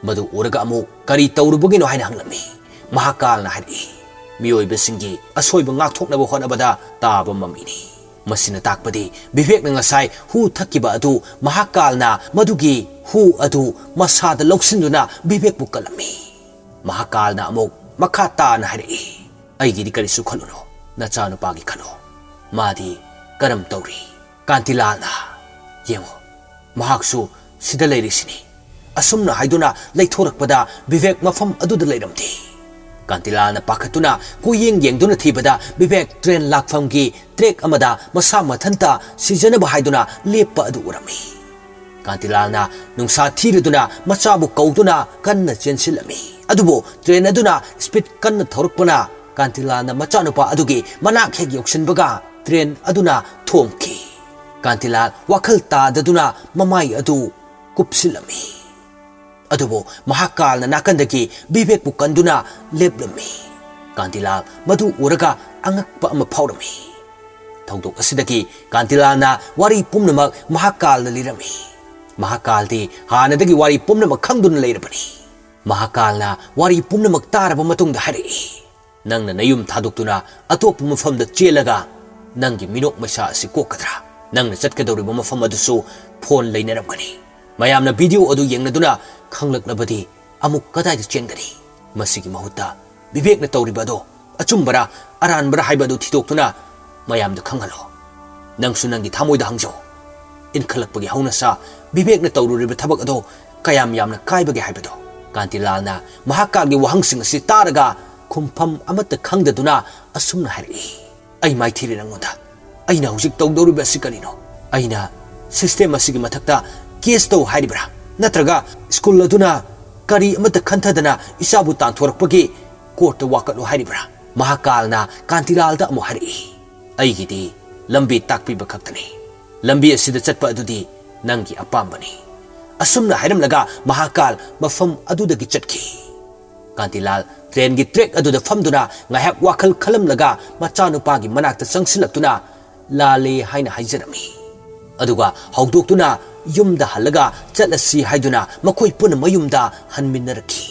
ꯃꯗꯨ ꯎꯔꯒ ꯑꯃꯨꯛ ꯀꯔꯤ ꯇꯧꯔꯨꯕꯒꯤꯅꯣ ꯍꯥꯏꯅ ꯍꯪꯂꯝꯃꯤ꯫ ꯃꯍꯥꯀꯥꯜꯅ ꯍꯥꯏꯔꯛꯏ, ꯃꯤꯑꯣꯏꯕꯁꯤꯡꯒꯤ ꯑꯁꯣꯏꯕ ꯉꯥꯛꯊꯣꯛꯅꯕ ꯍꯣꯠꯅꯕꯗ ꯇꯥꯕ ꯃꯃꯤꯅꯤ꯫ ꯃꯁꯤꯅ ꯇꯥꯛꯄꯗꯤ ꯕꯤꯕꯦꯛꯅ ꯉꯁꯥꯏ ꯍꯨ ꯊꯛꯈꯤꯕ ꯑꯗꯨ ꯃꯍꯥꯀꯥꯜꯅ ꯃꯗꯨꯒꯤ ꯍꯨ ꯑꯗꯨ ꯃꯁꯥꯗ ꯂꯧꯁꯤꯟꯗꯨꯅ ꯕꯤꯕꯦꯛꯄꯨ ꯀꯜꯂꯝꯃꯤ꯫ ꯃꯍꯥꯀꯥꯜꯅ ꯑꯃꯨꯛ ꯃꯈꯥ ꯇꯥꯅ ꯍꯥꯏꯔꯛꯏ, "ꯑꯩꯒꯤꯗꯤ ꯀꯔꯤꯁꯨ ꯈꯜꯂꯨꯅꯨ, ꯅꯆꯥꯅꯨꯄꯥꯒꯤ ꯈꯜꯂꯨ꯫ ꯃꯥꯗꯤ ꯀꯔꯝ ꯇꯧꯔꯤ?" ꯀꯥꯟꯇꯤꯂꯥꯜꯅ, "ꯌꯦꯡꯉꯨ, ꯃꯍꯥꯛꯁꯨ ꯁꯤꯗ ꯂꯩꯔꯤꯁꯤꯅꯤ"꯫ ꯑꯁꯨꯝꯅ ꯍꯥꯏꯗꯨꯅ ꯂꯩꯊꯣꯔꯛꯄꯗ ꯕꯤꯕꯦꯛ ꯃꯐꯝ ꯑꯗꯨꯗ ꯂꯩꯔꯝꯗꯦ꯫ ꯀꯥꯟꯇꯤꯂꯥꯜꯅ ꯄꯥꯈꯠꯇꯨꯅ ꯀꯣꯏꯌꯦꯡ ꯌꯦꯡꯗꯨꯅ ꯊꯤꯕꯗ ꯕꯤꯕꯦꯛ ꯇ꯭ꯔꯦꯟ ꯂꯥꯛꯐꯝꯒꯤ ꯇ꯭ꯔꯦꯛ ꯑꯃꯗ ꯃꯁꯥ ꯃꯊꯟꯇ ꯁꯤꯖꯅꯕ ꯍꯥꯏꯗꯨꯅ ꯂꯦꯞꯄ ꯑꯗꯨ ꯎꯔꯝꯃꯤ꯫ ꯀꯥꯟꯇꯤꯂꯥꯜꯅ ꯅꯨꯡꯁꯥ ꯊꯤꯔꯗꯨꯅ ꯃꯆꯥꯕꯨ ꯀꯧꯗꯨꯅ ꯀꯟꯅ ꯆꯦꯟꯁꯤꯜꯂꯝꯃꯤ꯫ ꯑꯗꯨꯕꯨ ꯇ꯭ꯔꯦꯟ ꯑꯗꯨꯅ ꯁ꯭ꯄꯤꯗ ꯀꯟꯅ ꯊꯧꯔꯛꯄꯅ ꯀꯥꯟꯇꯤꯂꯥꯜꯅ ꯃꯆꯥꯅꯨꯄꯥ ꯑꯗꯨꯒꯤ ꯃꯅꯥꯛ ꯍꯦꯛ ꯌꯧꯁꯤꯟꯕꯒ ꯇ꯭ꯔꯦꯟ ꯑꯗꯨꯅ ꯊꯣꯝꯈꯤ꯫ ꯀꯥꯟꯇꯤꯂꯥꯜ ꯋꯥꯈꯜ ꯇꯥꯗꯗꯨꯅ ꯃꯃꯥꯏ ꯑꯗꯨ ꯀꯨꯞꯁꯤꯜꯂꯝꯃꯤ꯫ ꯑꯗꯨꯕꯨ ꯃꯍꯥꯛꯀꯥꯜꯅ ꯅꯥꯀꯟꯗꯒꯤ ꯕꯤꯕꯦꯛꯄꯨ ꯀꯟꯗꯨꯅ ꯂꯦꯞꯂꯝꯃꯤ꯫ ꯀꯥꯟꯇꯤꯂꯥꯜ ꯃꯗꯨ ꯎꯔꯒ ꯑꯉꯛꯄ ꯑꯃ ꯐꯥꯎꯔꯝꯃꯤ꯫ ꯊꯧꯗꯣꯛ ꯑꯁꯤꯗꯒꯤ ꯀꯥꯟꯇꯤꯂꯥꯜꯅ ꯋꯥꯔꯤ ꯄꯨꯝꯅꯃꯛ ꯃꯍꯥꯛꯀꯥꯜꯗ ꯂꯤꯔꯝꯃꯤ꯫ ꯃꯍꯥꯛꯀꯥꯜꯗꯤ ꯍꯥꯟꯅꯗꯒꯤ ꯋꯥꯔꯤ ꯄꯨꯝꯅꯃꯛ ꯈꯪꯗꯨꯅ ꯂꯩꯔꯕꯅꯤ꯫ ꯃꯍꯥꯛꯀꯥꯜꯅ ꯋꯥꯔꯤ ꯄꯨꯝꯅꯃꯛ ꯇꯥꯔꯕ ꯃꯇꯨꯡꯗ ꯍꯥꯏꯔꯛꯏ, "ꯅꯪꯅ ꯅꯌꯨꯝ ꯊꯥꯗꯣꯛꯇꯨꯅ ꯑꯇꯣꯞꯄ ꯃꯐꯝꯗ ꯆꯦꯜꯂꯒ ꯅꯪꯒꯤ ꯃꯤꯅꯣꯛ ꯃꯩꯁꯥ ꯑꯁꯤ ꯀꯣꯛꯀꯗ꯭ꯔꯥ? ꯅꯪꯅ ꯆꯠꯀꯗꯧꯔꯤꯕ ꯃꯐꯝ ꯑꯗꯨꯁꯨ ꯐꯣꯟ ꯂꯩꯅꯔꯝꯒꯅꯤ꯫ ꯃꯌꯥꯝꯅ ꯚꯤꯗꯤꯑꯣ ꯑꯗꯨ ꯌꯦꯡꯂꯗꯨꯅ ꯈꯪꯂꯛꯂꯕꯗꯤ ꯑꯃꯨꯛ ꯀꯗꯥꯏꯗ ꯆꯦꯟꯒꯅꯤ? ꯃꯁꯤꯒꯤ ꯃꯍꯨꯠꯇ ꯕꯤꯕꯦꯛꯅ ꯇꯧꯔꯤꯕ ꯑꯗꯣ ꯑꯆꯨꯝꯕꯔꯥ ꯑꯔꯥꯟꯕꯔꯥ ꯍꯥꯏꯕ ꯑꯗꯨ ꯊꯤꯗꯣꯛꯇꯨꯅ ꯃꯌꯥꯝꯗ ꯈꯪꯍꯜꯂꯣ꯫ ꯅꯪꯁꯨ ꯅꯪꯒꯤ ꯊꯃꯣꯏꯗ ꯍꯪꯖꯧ꯫ ꯏꯟꯈꯠꯂꯛꯄꯒꯤ ꯍꯧꯅꯁꯥ ꯕꯤꯕꯦꯛꯅ ꯇꯧꯔꯨꯔꯤꯕ ꯊꯕꯛ ꯑꯗꯣ ꯀꯌꯥꯝ ꯌꯥꯝꯅ ꯀꯥꯏꯕꯒꯦ ꯍꯥꯏꯕꯗꯣ?" ꯀꯥꯟꯇꯤꯂꯥꯜꯅ ꯃꯍꯥꯛꯀꯥꯜꯒꯤ ꯋꯥꯍꯪꯁꯤꯡ ꯑꯁꯤ ꯇꯥꯔꯒ ꯈꯨꯝꯐꯝ ꯑꯃꯠꯇ ꯈꯪꯗꯗꯨꯅ ꯑꯁꯨꯝꯅ ꯍꯥꯏꯔꯛꯏ, "ꯑꯩ ꯃꯥꯏꯊꯤꯔꯦ ꯅꯪꯉꯣꯟꯗ꯫ ꯑꯩꯅ ꯍꯧꯖꯤꯛ ꯇꯧꯗꯧꯔꯤꯕ ꯑꯁꯤ ꯀꯔꯤꯅꯣ? ꯑꯩꯅ ꯁꯤꯁꯇꯦꯝ ꯑꯁꯤꯒꯤ ꯃꯊꯛꯇ ꯀꯦꯁ ꯇꯧ ꯍꯥꯏꯔꯤꯕ꯭ꯔꯥ? ꯅꯠꯇ꯭ꯔꯒ ꯁ꯭ꯀꯨꯜ ꯑꯗꯨꯅ ꯀꯔꯤ ꯑꯃꯠꯇ ꯈꯟꯊꯗꯅ ꯏꯆꯥꯕꯨ ꯇꯥꯟꯊꯣꯔꯛꯄꯒꯤ ꯀꯣꯔꯠꯇ ꯋꯥꯀꯠꯂꯨ ꯍꯥꯏꯔꯤꯕ꯭ꯔꯥ?" ꯃꯍꯥꯛꯀꯥꯜꯅ ꯀꯥꯟꯇꯤꯂꯥꯜꯗ ꯑꯃꯨꯛ ꯍꯥꯏꯔꯛꯏ, "ꯑꯩꯒꯤꯗꯤ ꯂꯝꯕꯤ ꯇꯥꯛꯄꯤꯕ ꯈꯛꯇꯅꯤ꯫ ꯂꯝꯕꯤ ꯑꯁꯤꯗ ꯆꯠꯄ ꯑꯗꯨꯗꯤ ꯅꯪꯒꯤ ꯑꯄꯥꯝꯕꯅꯤ"꯫ ꯑꯁꯨꯝꯅ ꯍꯥꯏꯔꯝꯂꯒ ꯃꯍꯥꯛꯀꯥꯜ ꯃꯐꯝ ꯑꯗꯨꯗꯒꯤ ꯆꯠꯈꯤ꯫ ꯀꯥꯟꯇꯤꯂꯥꯜ ꯇ꯭ꯔꯦꯟꯒꯤ ꯇ꯭ꯔꯦꯛ ꯑꯗꯨꯗ ꯐꯝꯗꯨꯅ ꯉꯥꯏꯍꯥꯛ ꯋꯥꯈꯜ ꯈꯜꯂꯝꯂꯒ ꯃꯆꯥꯅꯨꯄꯥꯒꯤ ꯃꯅꯥꯛꯇ ꯆꯪꯁꯤꯜꯂꯛꯇꯨꯅ ꯂꯥꯜꯂꯦ ꯍꯥꯏꯅ ꯍꯥꯏꯖꯔꯝꯃꯤ꯫ ꯑꯗꯨꯒ ꯍꯧꯗꯣꯛꯇꯨꯅ ꯌꯨꯝꯗ ꯍꯜꯂꯒ ꯆꯠꯂꯁꯤ ꯍꯥꯏꯗꯨꯅ ꯃꯈꯣꯏ ꯄꯨꯟꯅ ꯃꯌꯨꯝꯗ ꯍꯟꯃꯤꯟꯅꯔꯛꯈꯤ꯫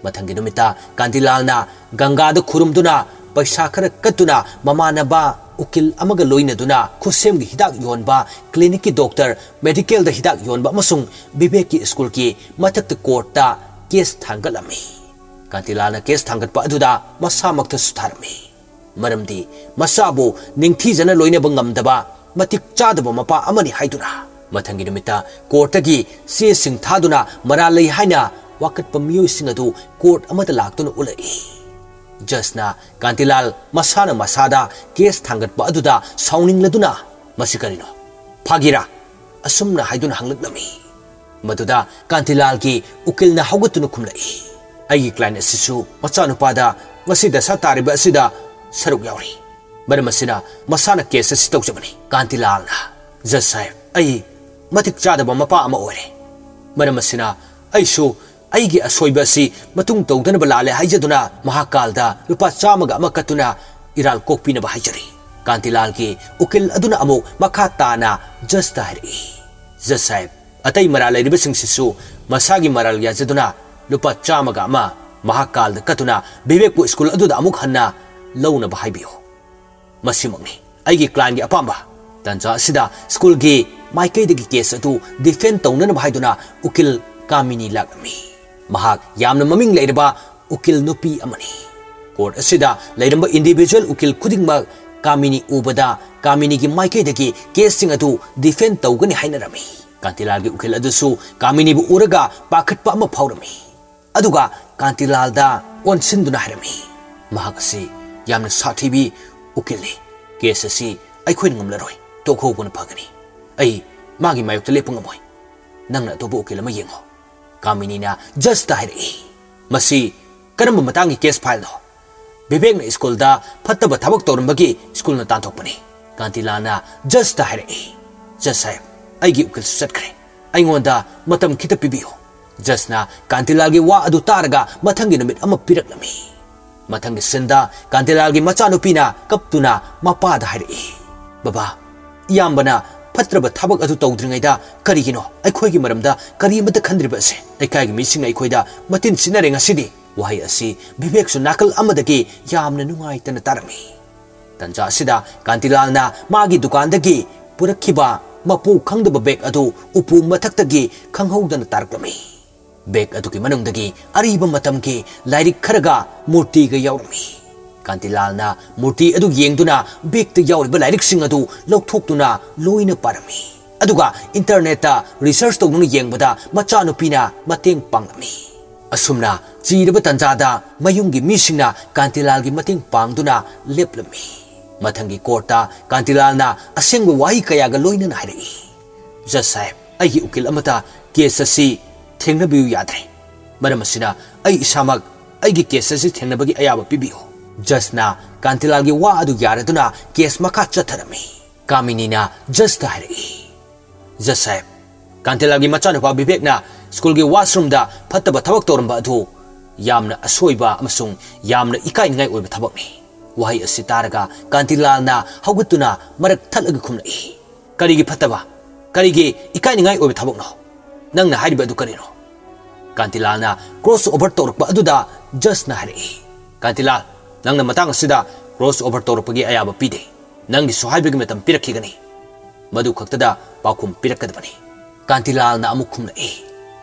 ꯃꯊꯪꯒꯤ ꯅꯨꯃꯤꯠꯇ ꯀꯥꯟꯇꯤꯂꯥꯜꯅ ꯒꯪꯒꯥꯗ ꯈꯨꯔꯨꯝꯗꯨꯅ ꯄꯩꯁꯥ ꯈꯔ ꯀꯠꯇꯨꯅ ꯃꯃꯥꯟꯅꯕ ꯎꯀꯤꯜ ꯑꯃꯒ ꯂꯣꯏꯅꯗꯨꯅ ꯈꯨꯠꯁꯦꯝꯒꯤ ꯍꯤꯗꯥꯛ ꯌꯣꯟꯕ, ꯀ꯭ꯂꯤꯅꯤꯛꯀꯤ ꯗꯣꯛꯇꯔ, ꯃꯦꯗꯤꯀꯦꯜꯗ ꯍꯤꯗꯥꯛ ꯌꯣꯟꯕ ꯑꯃꯁꯨꯡ ꯕꯤꯕꯦꯛꯀꯤ ꯁ꯭ꯀꯨꯜꯒꯤ ꯃꯊꯛꯇ ꯀꯣꯔꯠꯇ ꯀꯦꯁ ꯊꯥꯡꯒꯠꯂꯝꯃꯤ꯫ ꯀꯥꯟꯇꯤꯂꯥꯜꯅ ꯀꯦꯁ ꯊꯥꯡꯒꯠꯄ ꯑꯗꯨꯗ ꯃꯁꯥꯃꯛꯇꯁꯨ ꯊꯥꯔꯝꯃꯤ꯫ ꯃꯔꯝꯗꯤ ꯃꯆꯥꯕꯨ ꯅꯤꯡꯊꯤꯖꯅ ꯂꯣꯏꯅꯕ ꯉꯝꯗꯕ ꯃꯇꯤꯛ ꯆꯥꯗꯕ ꯃꯄꯥ ꯑꯃꯅꯤ ꯍꯥꯏꯗꯨꯅ꯫ ꯃꯊꯪꯒꯤ ꯅꯨꯃꯤꯠꯇ ꯀꯣꯔꯠꯇꯒꯤ ꯆꯦꯁꯤꯡ ꯊꯥꯗꯨꯅ ꯃꯔꯥꯜ ꯂꯩ ꯍꯥꯏꯅ ꯋꯥꯀꯠꯄ ꯃꯤꯑꯣꯏꯁꯤꯡ ꯑꯗꯨ ꯀꯣꯔꯠ ꯑꯃꯗ ꯂꯥꯛꯇꯨꯅ ꯎꯠꯂꯛꯏ꯫ ꯖꯖꯅ ꯀꯥꯟꯇꯤꯂꯥꯜ ꯃꯁꯥꯅ ꯃꯁꯥꯗ ꯀꯦꯁ ꯊꯥꯡꯒꯠꯄ ꯑꯗꯨꯗ ꯁꯥꯎꯅꯤꯡꯂꯗꯨꯅ, "ꯃꯁꯤ ꯀꯔꯤꯅꯣ? ꯐꯥꯒꯤꯔꯥ?" ꯑꯁꯨꯝꯅ ꯍꯥꯏꯗꯨꯅ ꯍꯪꯂꯛꯂꯝꯃꯤ꯫ ꯃꯗꯨꯗ ꯀꯥꯟꯇꯤꯂꯥꯜꯒꯤ ꯎꯀꯤꯜꯅ ꯍꯧꯒꯠꯇꯨꯅ ꯈꯨꯝꯂꯛꯏ, "ꯑꯩꯒꯤ ꯀ꯭ꯂꯥꯏꯟ ꯑꯁꯤꯁꯨ ꯃꯆꯥꯅꯨꯄꯥꯗ ꯉꯁꯤ ꯗꯁꯥ ꯇꯥꯔꯤꯕ ꯑꯁꯤꯗ ꯁꯔꯨꯛ ꯌꯥꯎꯔꯤ꯫ ꯃꯔꯝ ꯑꯁꯤꯅ ꯃꯁꯥꯅ ꯀꯦꯁ ꯑꯁꯤ ꯇꯧꯖꯕꯅꯤ꯫" ꯀꯥꯟꯇꯤꯂꯥꯜꯅ, "ꯖꯖ ꯁꯥꯍꯦꯕ, ꯑꯩ ꯃꯇꯤꯛ ꯆꯥꯗꯕ ꯃꯄꯥ ꯑꯃ ꯑꯣꯏꯔꯦ꯫ ꯃꯔꯝ ꯑꯁꯤꯅ ꯑꯩꯁꯨ ꯑꯩꯒꯤ ꯑꯁꯣꯏꯕ ꯑꯁꯤ ꯃꯇꯨꯡ ꯇꯧꯗꯅꯕ ꯂꯥꯜꯂꯦ ꯍꯥꯏꯖꯗꯨꯅ ꯃꯍꯥꯛꯀꯥꯜꯗ ꯂꯨꯄꯥ ꯆꯥꯝꯃꯒ ꯑꯃ ꯀꯠꯇꯨꯅ ꯏꯔꯥꯜ ꯀꯣꯛꯄꯤꯅꯕ ꯍꯥꯏꯖꯔꯤ꯫" ꯀꯥꯟꯇꯤꯂꯥꯜꯒꯤ ꯎꯀꯤꯜ ꯑꯗꯨꯅ ꯑꯃꯨꯛ ꯃꯈꯥ ꯇꯥꯅ ꯖꯖꯇ ꯍꯥꯏꯔꯛꯏ, "ꯖꯖ ꯁꯥꯍꯦꯕ, ꯑꯇꯩ ꯃꯔꯥꯜ ꯂꯩꯔꯤꯕꯁꯤꯡꯁꯤꯁꯨ ꯃꯁꯥꯒꯤ ꯃꯔꯥꯜ ꯌꯥꯖꯗꯨꯅ ꯂꯨꯄꯥ ꯆꯥꯝꯃꯒ ꯑꯃ ꯃꯍꯥꯛꯀꯥꯜꯗ ꯀꯠꯇꯨꯅ ꯕꯤꯕꯦꯛꯄꯨ ꯁ꯭ꯀꯨꯜ ꯑꯗꯨꯗ ꯑꯃꯨꯛ ꯍꯟꯅ ꯂꯧꯅꯕ ꯍꯥꯏꯕꯤꯌꯨ꯫ ꯃꯁꯤꯃꯛꯅꯤ ꯑꯩꯒꯤ ꯀ꯭ꯂꯥꯏꯟꯒꯤ ꯑꯄꯥꯝꯕ꯫" ꯇꯥꯟꯖꯥ ꯑꯁꯤꯗ ꯁ꯭ꯀꯨꯜꯒꯤ ꯃꯥꯏꯀꯩꯗꯒꯤ ꯀꯦꯁ ꯑꯗꯨ ꯗꯤꯐꯦꯟ ꯇꯧꯅꯅꯕ ꯍꯥꯏꯗꯨꯅ ꯎꯀꯤꯜ ꯀꯥꯃꯤꯅꯤ ꯂꯥꯛꯂꯝꯃꯤ꯫ ꯃꯍꯥꯛ ꯌꯥꯝꯅ ꯃꯃꯤꯡ ꯂꯩꯔꯕ ꯎꯀꯤꯜ ꯅꯨꯄꯤ ꯑꯃꯅꯤ꯫ ꯀꯣꯔꯠ ꯑꯁꯤꯗ ꯂꯩꯔꯝꯕ ꯏꯟꯗꯤꯚꯤꯖꯨꯋꯦꯜ ꯎꯀꯤꯜ ꯈꯨꯗꯤꯡꯃꯛ ꯀꯥꯃꯤꯅꯤ ꯎꯕꯗ ꯀꯥꯃꯤꯅꯤꯒꯤ ꯃꯥꯏꯀꯩꯗꯒꯤ ꯀꯦꯁꯁꯤꯡ ꯑꯗꯨ ꯗꯤꯐꯦꯟ ꯇꯧꯒꯅꯤ ꯍꯥꯏꯅꯔꯝꯃꯤ꯫ ꯀꯥꯟꯇꯤꯂꯥꯜꯒꯤ ꯎꯀꯤꯜ ꯑꯗꯨꯁꯨ ꯀꯥꯃꯤꯅꯤꯕꯨ ꯎꯔꯒ ꯄꯥꯈꯠꯄ ꯑꯃ ꯐꯥꯎꯔꯝꯃꯤ꯫ ꯑꯗꯨꯒ ꯀꯥꯟꯇꯤꯂꯥꯜꯗ ꯑꯣꯟꯁꯤꯟꯗꯨꯅ ꯍꯥꯏꯔꯝꯃꯤ, "ꯃꯍꯥꯛ ꯑꯁꯤ ꯌꯥꯝꯅ ꯁꯥꯊꯤꯕꯤ ꯎꯀꯤꯜꯅꯤ꯫ ꯀꯦꯁ ꯑꯁꯤ ꯑꯩꯈꯣꯏꯅ ꯉꯝꯂꯔꯣꯏ꯫ ꯇꯣꯛꯍꯧꯕꯅ ꯐꯒꯅꯤ꯫ ꯑꯩ ꯃꯥꯒꯤ ꯃꯥꯌꯣꯛꯇ ꯂꯦꯞꯄ ꯉꯝꯃꯣꯏ꯫ ꯅꯪꯅ ꯑꯇꯣꯞꯄ ꯎꯀꯤꯜ ꯑꯃ ꯌꯦꯡꯉꯣ꯫" ꯀꯥꯃꯤꯅꯤꯅ ꯖꯖꯇ ꯍꯥꯏꯔꯛꯏ, "ꯃꯁꯤ ꯀꯔꯝꯕ ꯃꯇꯥꯡꯒꯤ ꯀꯦꯁ ꯐꯥꯏꯜꯅꯣ? ꯕꯤꯕꯦꯛꯅ ꯁ꯭ꯀꯨꯜꯗ ꯐꯠꯇꯕ ꯊꯕꯛ ꯇꯧꯔꯝꯕꯒꯤ ꯁ꯭ꯀꯨꯜꯅ ꯇꯥꯟꯊꯣꯛꯄꯅꯤ꯫" ꯀꯥꯟꯇꯤꯂꯥꯜꯅ ꯖꯖꯇ ꯍꯥꯏꯔꯛꯏ, "ꯖꯖ ꯁꯥꯍꯦꯕ, ꯑꯩꯒꯤ ꯎꯀꯤꯜꯁꯨ ꯆꯠꯈ꯭ꯔꯦ꯫ ꯑꯩꯉꯣꯟꯗ ꯃꯇꯝ ꯈꯤꯇ ꯄꯤꯕꯤꯌꯨ꯫" ꯖꯖꯅ ꯀꯥꯟꯇꯤꯂꯥꯜꯒꯤ ꯋꯥ ꯑꯗꯨ ꯇꯥꯔꯒ ꯃꯊꯪꯒꯤ ꯅꯨꯃꯤꯠ ꯑꯃ ꯄꯤꯔꯛꯂꯝꯃꯤ꯫ ꯃꯊꯪꯒꯤ ꯁꯤꯟꯗ ꯀꯥꯟꯇꯤꯂꯥꯜꯒꯤ ꯃꯆꯥꯅꯨꯄꯤꯅ ꯀꯞꯇꯨꯅ ꯃꯄꯥꯗ ꯍꯥꯏꯔꯛꯏ, "ꯕꯕꯥ, ꯏꯌꯥꯝꯕꯅ ꯐꯠꯇ꯭ꯔꯕ ꯊꯕꯛ ꯑꯗꯨ ꯇꯧꯗ꯭ꯔꯤꯉꯩꯗ ꯀꯔꯤꯒꯤꯅꯣ ꯑꯩꯈꯣꯏꯒꯤ ꯃꯔꯝꯗ ꯀꯔꯤꯃꯠꯇ ꯈꯟꯗ꯭ꯔꯤꯕ ꯑꯁꯦ? ꯂꯩꯀꯥꯏꯒꯤ ꯃꯤꯁꯤꯡꯅ ꯑꯩꯈꯣꯏꯗ ꯃꯇꯤꯟ ꯁꯤꯠꯅꯔꯦ ꯉꯁꯤꯗꯤ꯫ ꯋꯥꯍꯩ ꯑꯁꯤ ꯕꯤꯕꯦꯛꯁꯨ ꯅꯥꯀꯜ ꯑꯃꯗꯒꯤ ꯌꯥꯝꯅ ꯅꯨꯡꯉꯥꯏꯇꯅ ꯇꯥꯔꯝꯃꯤ꯫ ꯇꯟꯖꯥ ꯑꯁꯤꯗ ꯀꯥꯟꯇꯤꯂꯥꯜꯅ ꯃꯥꯒꯤ ꯗꯨꯀꯥꯟꯗꯒꯤ ꯄꯨꯔꯛꯈꯤꯕ ꯃꯄꯨ ꯈꯪꯗꯕ ꯕꯦꯒ ꯑꯗꯨ ꯎꯄꯨ ꯃꯊꯛꯇꯒꯤ ꯈꯪꯍꯧꯗꯅ ꯇꯥꯔꯛꯂꯝꯃꯤ꯫ ꯕꯦꯒ ꯑꯗꯨꯒꯤ ꯃꯅꯨꯡꯗꯒꯤ ꯑꯔꯤꯕ ꯃꯇꯝꯒꯤ ꯂꯥꯏꯔꯤꯛ ꯈꯔꯒ ꯃꯨꯔꯇꯤꯒ ꯌꯥꯎꯔꯝꯃꯤ꯫ ꯀꯥꯟꯇꯤꯂꯥꯜꯅ ꯃꯨꯔꯇꯤ ꯑꯗꯨ ꯌꯦꯡꯗꯨꯅ ꯕꯦꯒꯇ ꯌꯥꯎꯔꯤꯕ ꯂꯥꯏꯔꯤꯛꯁꯤꯡ ꯑꯗꯨ ꯂꯧꯊꯣꯛꯇꯨꯅ ꯂꯣꯏꯅ ꯄꯥꯔꯝꯃꯤ꯫ ꯑꯗꯨꯒ ꯏꯟꯇꯔꯅꯦꯠꯇ ꯔꯤꯁꯔꯆ ꯇꯧꯗꯨꯅ ꯌꯦꯡꯕꯗ ꯃꯆꯥꯅꯨꯄꯤꯅ ꯃꯇꯦꯡ ꯄꯥꯡꯂꯝꯃꯤ꯫ ꯑꯁꯨꯝꯅ ꯆꯤꯔꯕ ꯇꯟꯖꯥꯗ ꯃꯌꯨꯝꯒꯤ ꯃꯤꯁꯤꯡꯅ ꯀꯥꯟꯇꯤꯂꯥꯜꯒꯤ ꯃꯇꯦꯡ ꯄꯥꯡꯗꯨꯅ ꯂꯦꯞꯂꯝꯃꯤ꯫ ꯃꯊꯪꯒꯤ ꯀꯣꯔꯠꯇ ꯀꯥꯟꯇꯤꯂꯥꯜꯅ ꯑꯁꯦꯡꯕ ꯋꯥꯍꯩ ꯀꯌꯥꯒ ꯂꯣꯏꯅꯅ ꯍꯥꯏꯔꯛꯏ, "ꯖꯖ ꯁꯥꯍꯦꯕ, ꯑꯩꯒꯤ ꯎꯀꯤꯜ ꯑꯃꯠꯇ ꯀꯦꯁ ꯑꯁꯤ ꯊꯦꯡꯅꯕꯤꯌꯨ ꯌꯥꯗ꯭ꯔꯦ꯫ ꯃꯔꯝ ꯑꯁꯤꯅ ꯑꯩ ꯏꯁꯥꯃꯛ ꯑꯩꯒꯤ ꯀꯦꯁ ꯑꯁꯤ ꯊꯦꯡꯅꯕꯒꯤ ꯑꯌꯥꯕ ꯄꯤꯕꯤꯌꯨ"꯫ ꯖꯖꯅ ꯀꯥꯟꯇꯤꯂꯥꯜꯒꯤ ꯋꯥ ꯑꯗꯨ ꯌꯥꯔꯗꯨꯅ ꯀꯦꯁ ꯃꯈꯥ ꯆꯠꯊꯔꯝꯃꯤ꯫ ꯀꯥꯃꯤꯅꯤꯅ ꯖꯖꯇ ꯍꯥꯏꯔꯛꯏ, "ꯖꯖ ꯁꯥꯍꯦꯕ, ꯀꯥꯟꯇꯤꯂꯥꯜꯒꯤ ꯃꯆꯥꯅꯨꯄꯥ ꯕꯤꯕꯦꯛꯅ ꯁ꯭ꯀꯨꯜꯒꯤ ꯋꯥꯁꯔꯨꯝꯗ ꯐꯠꯇꯕ ꯊꯕꯛ ꯇꯧꯔꯝꯕ ꯑꯗꯨ ꯌꯥꯝꯅ ꯑꯁꯣꯏꯕ ꯑꯃꯁꯨꯡ ꯌꯥꯝꯅ ꯏꯀꯥꯏꯅꯤꯡꯉꯥꯏ ꯑꯣꯏꯕ ꯊꯕꯛꯅꯤ"꯫ ꯋꯥꯍꯩ ꯑꯁꯤ ꯇꯥꯔꯒ ꯀꯥꯟꯇꯤꯂꯥꯜꯅ ꯍꯧꯒꯠꯇꯨꯅ ꯃꯔꯛ ꯊꯠꯂꯒ ꯈꯨꯝꯂꯛꯏ, "ꯀꯔꯤꯒꯤ ꯐꯠꯇꯕ? ꯀꯔꯤꯒꯤ ꯏꯀꯥꯏꯅꯤꯡꯉꯥꯏ ꯑꯣꯏꯕ ꯊꯕꯛꯅꯣ? ꯅꯪꯅ ꯍꯥꯏꯔꯤꯕ ꯑꯗꯨ ꯀꯔꯤꯅꯣ?" ꯀꯥꯟꯇꯤꯂꯥꯜꯅ ꯀ꯭ꯔꯣꯁ ꯑꯣꯚꯔ ꯇꯧꯔꯛꯄ ꯑꯗꯨꯗ ꯖꯖꯅ ꯍꯥꯏꯔꯛꯏ, "ꯀꯥꯟꯇꯤꯂꯥꯜ, ꯅꯪꯅ ꯃꯇꯥꯡ ꯑꯁꯤꯗ ꯀ꯭ꯔꯣꯁ ꯑꯣꯚꯔ ꯇꯧꯔꯛꯄꯒꯤ ꯑꯌꯥꯕ ꯄꯤꯗꯦ꯫ ꯅꯪꯒꯤꯁꯨ ꯍꯥꯏꯕꯒꯤ ꯃꯇꯝ ꯄꯤꯔꯛꯈꯤꯒꯅꯤ"꯫ ꯃꯗꯨ ꯈꯛꯇꯗ ꯄꯥꯎꯈꯨꯝ ꯄꯤꯔꯛꯀꯗꯕꯅꯤ꯫ ꯀꯥꯟꯇꯤꯂꯥꯜꯅ ꯑꯃꯨꯛ ꯈꯨꯝꯂꯛꯏ,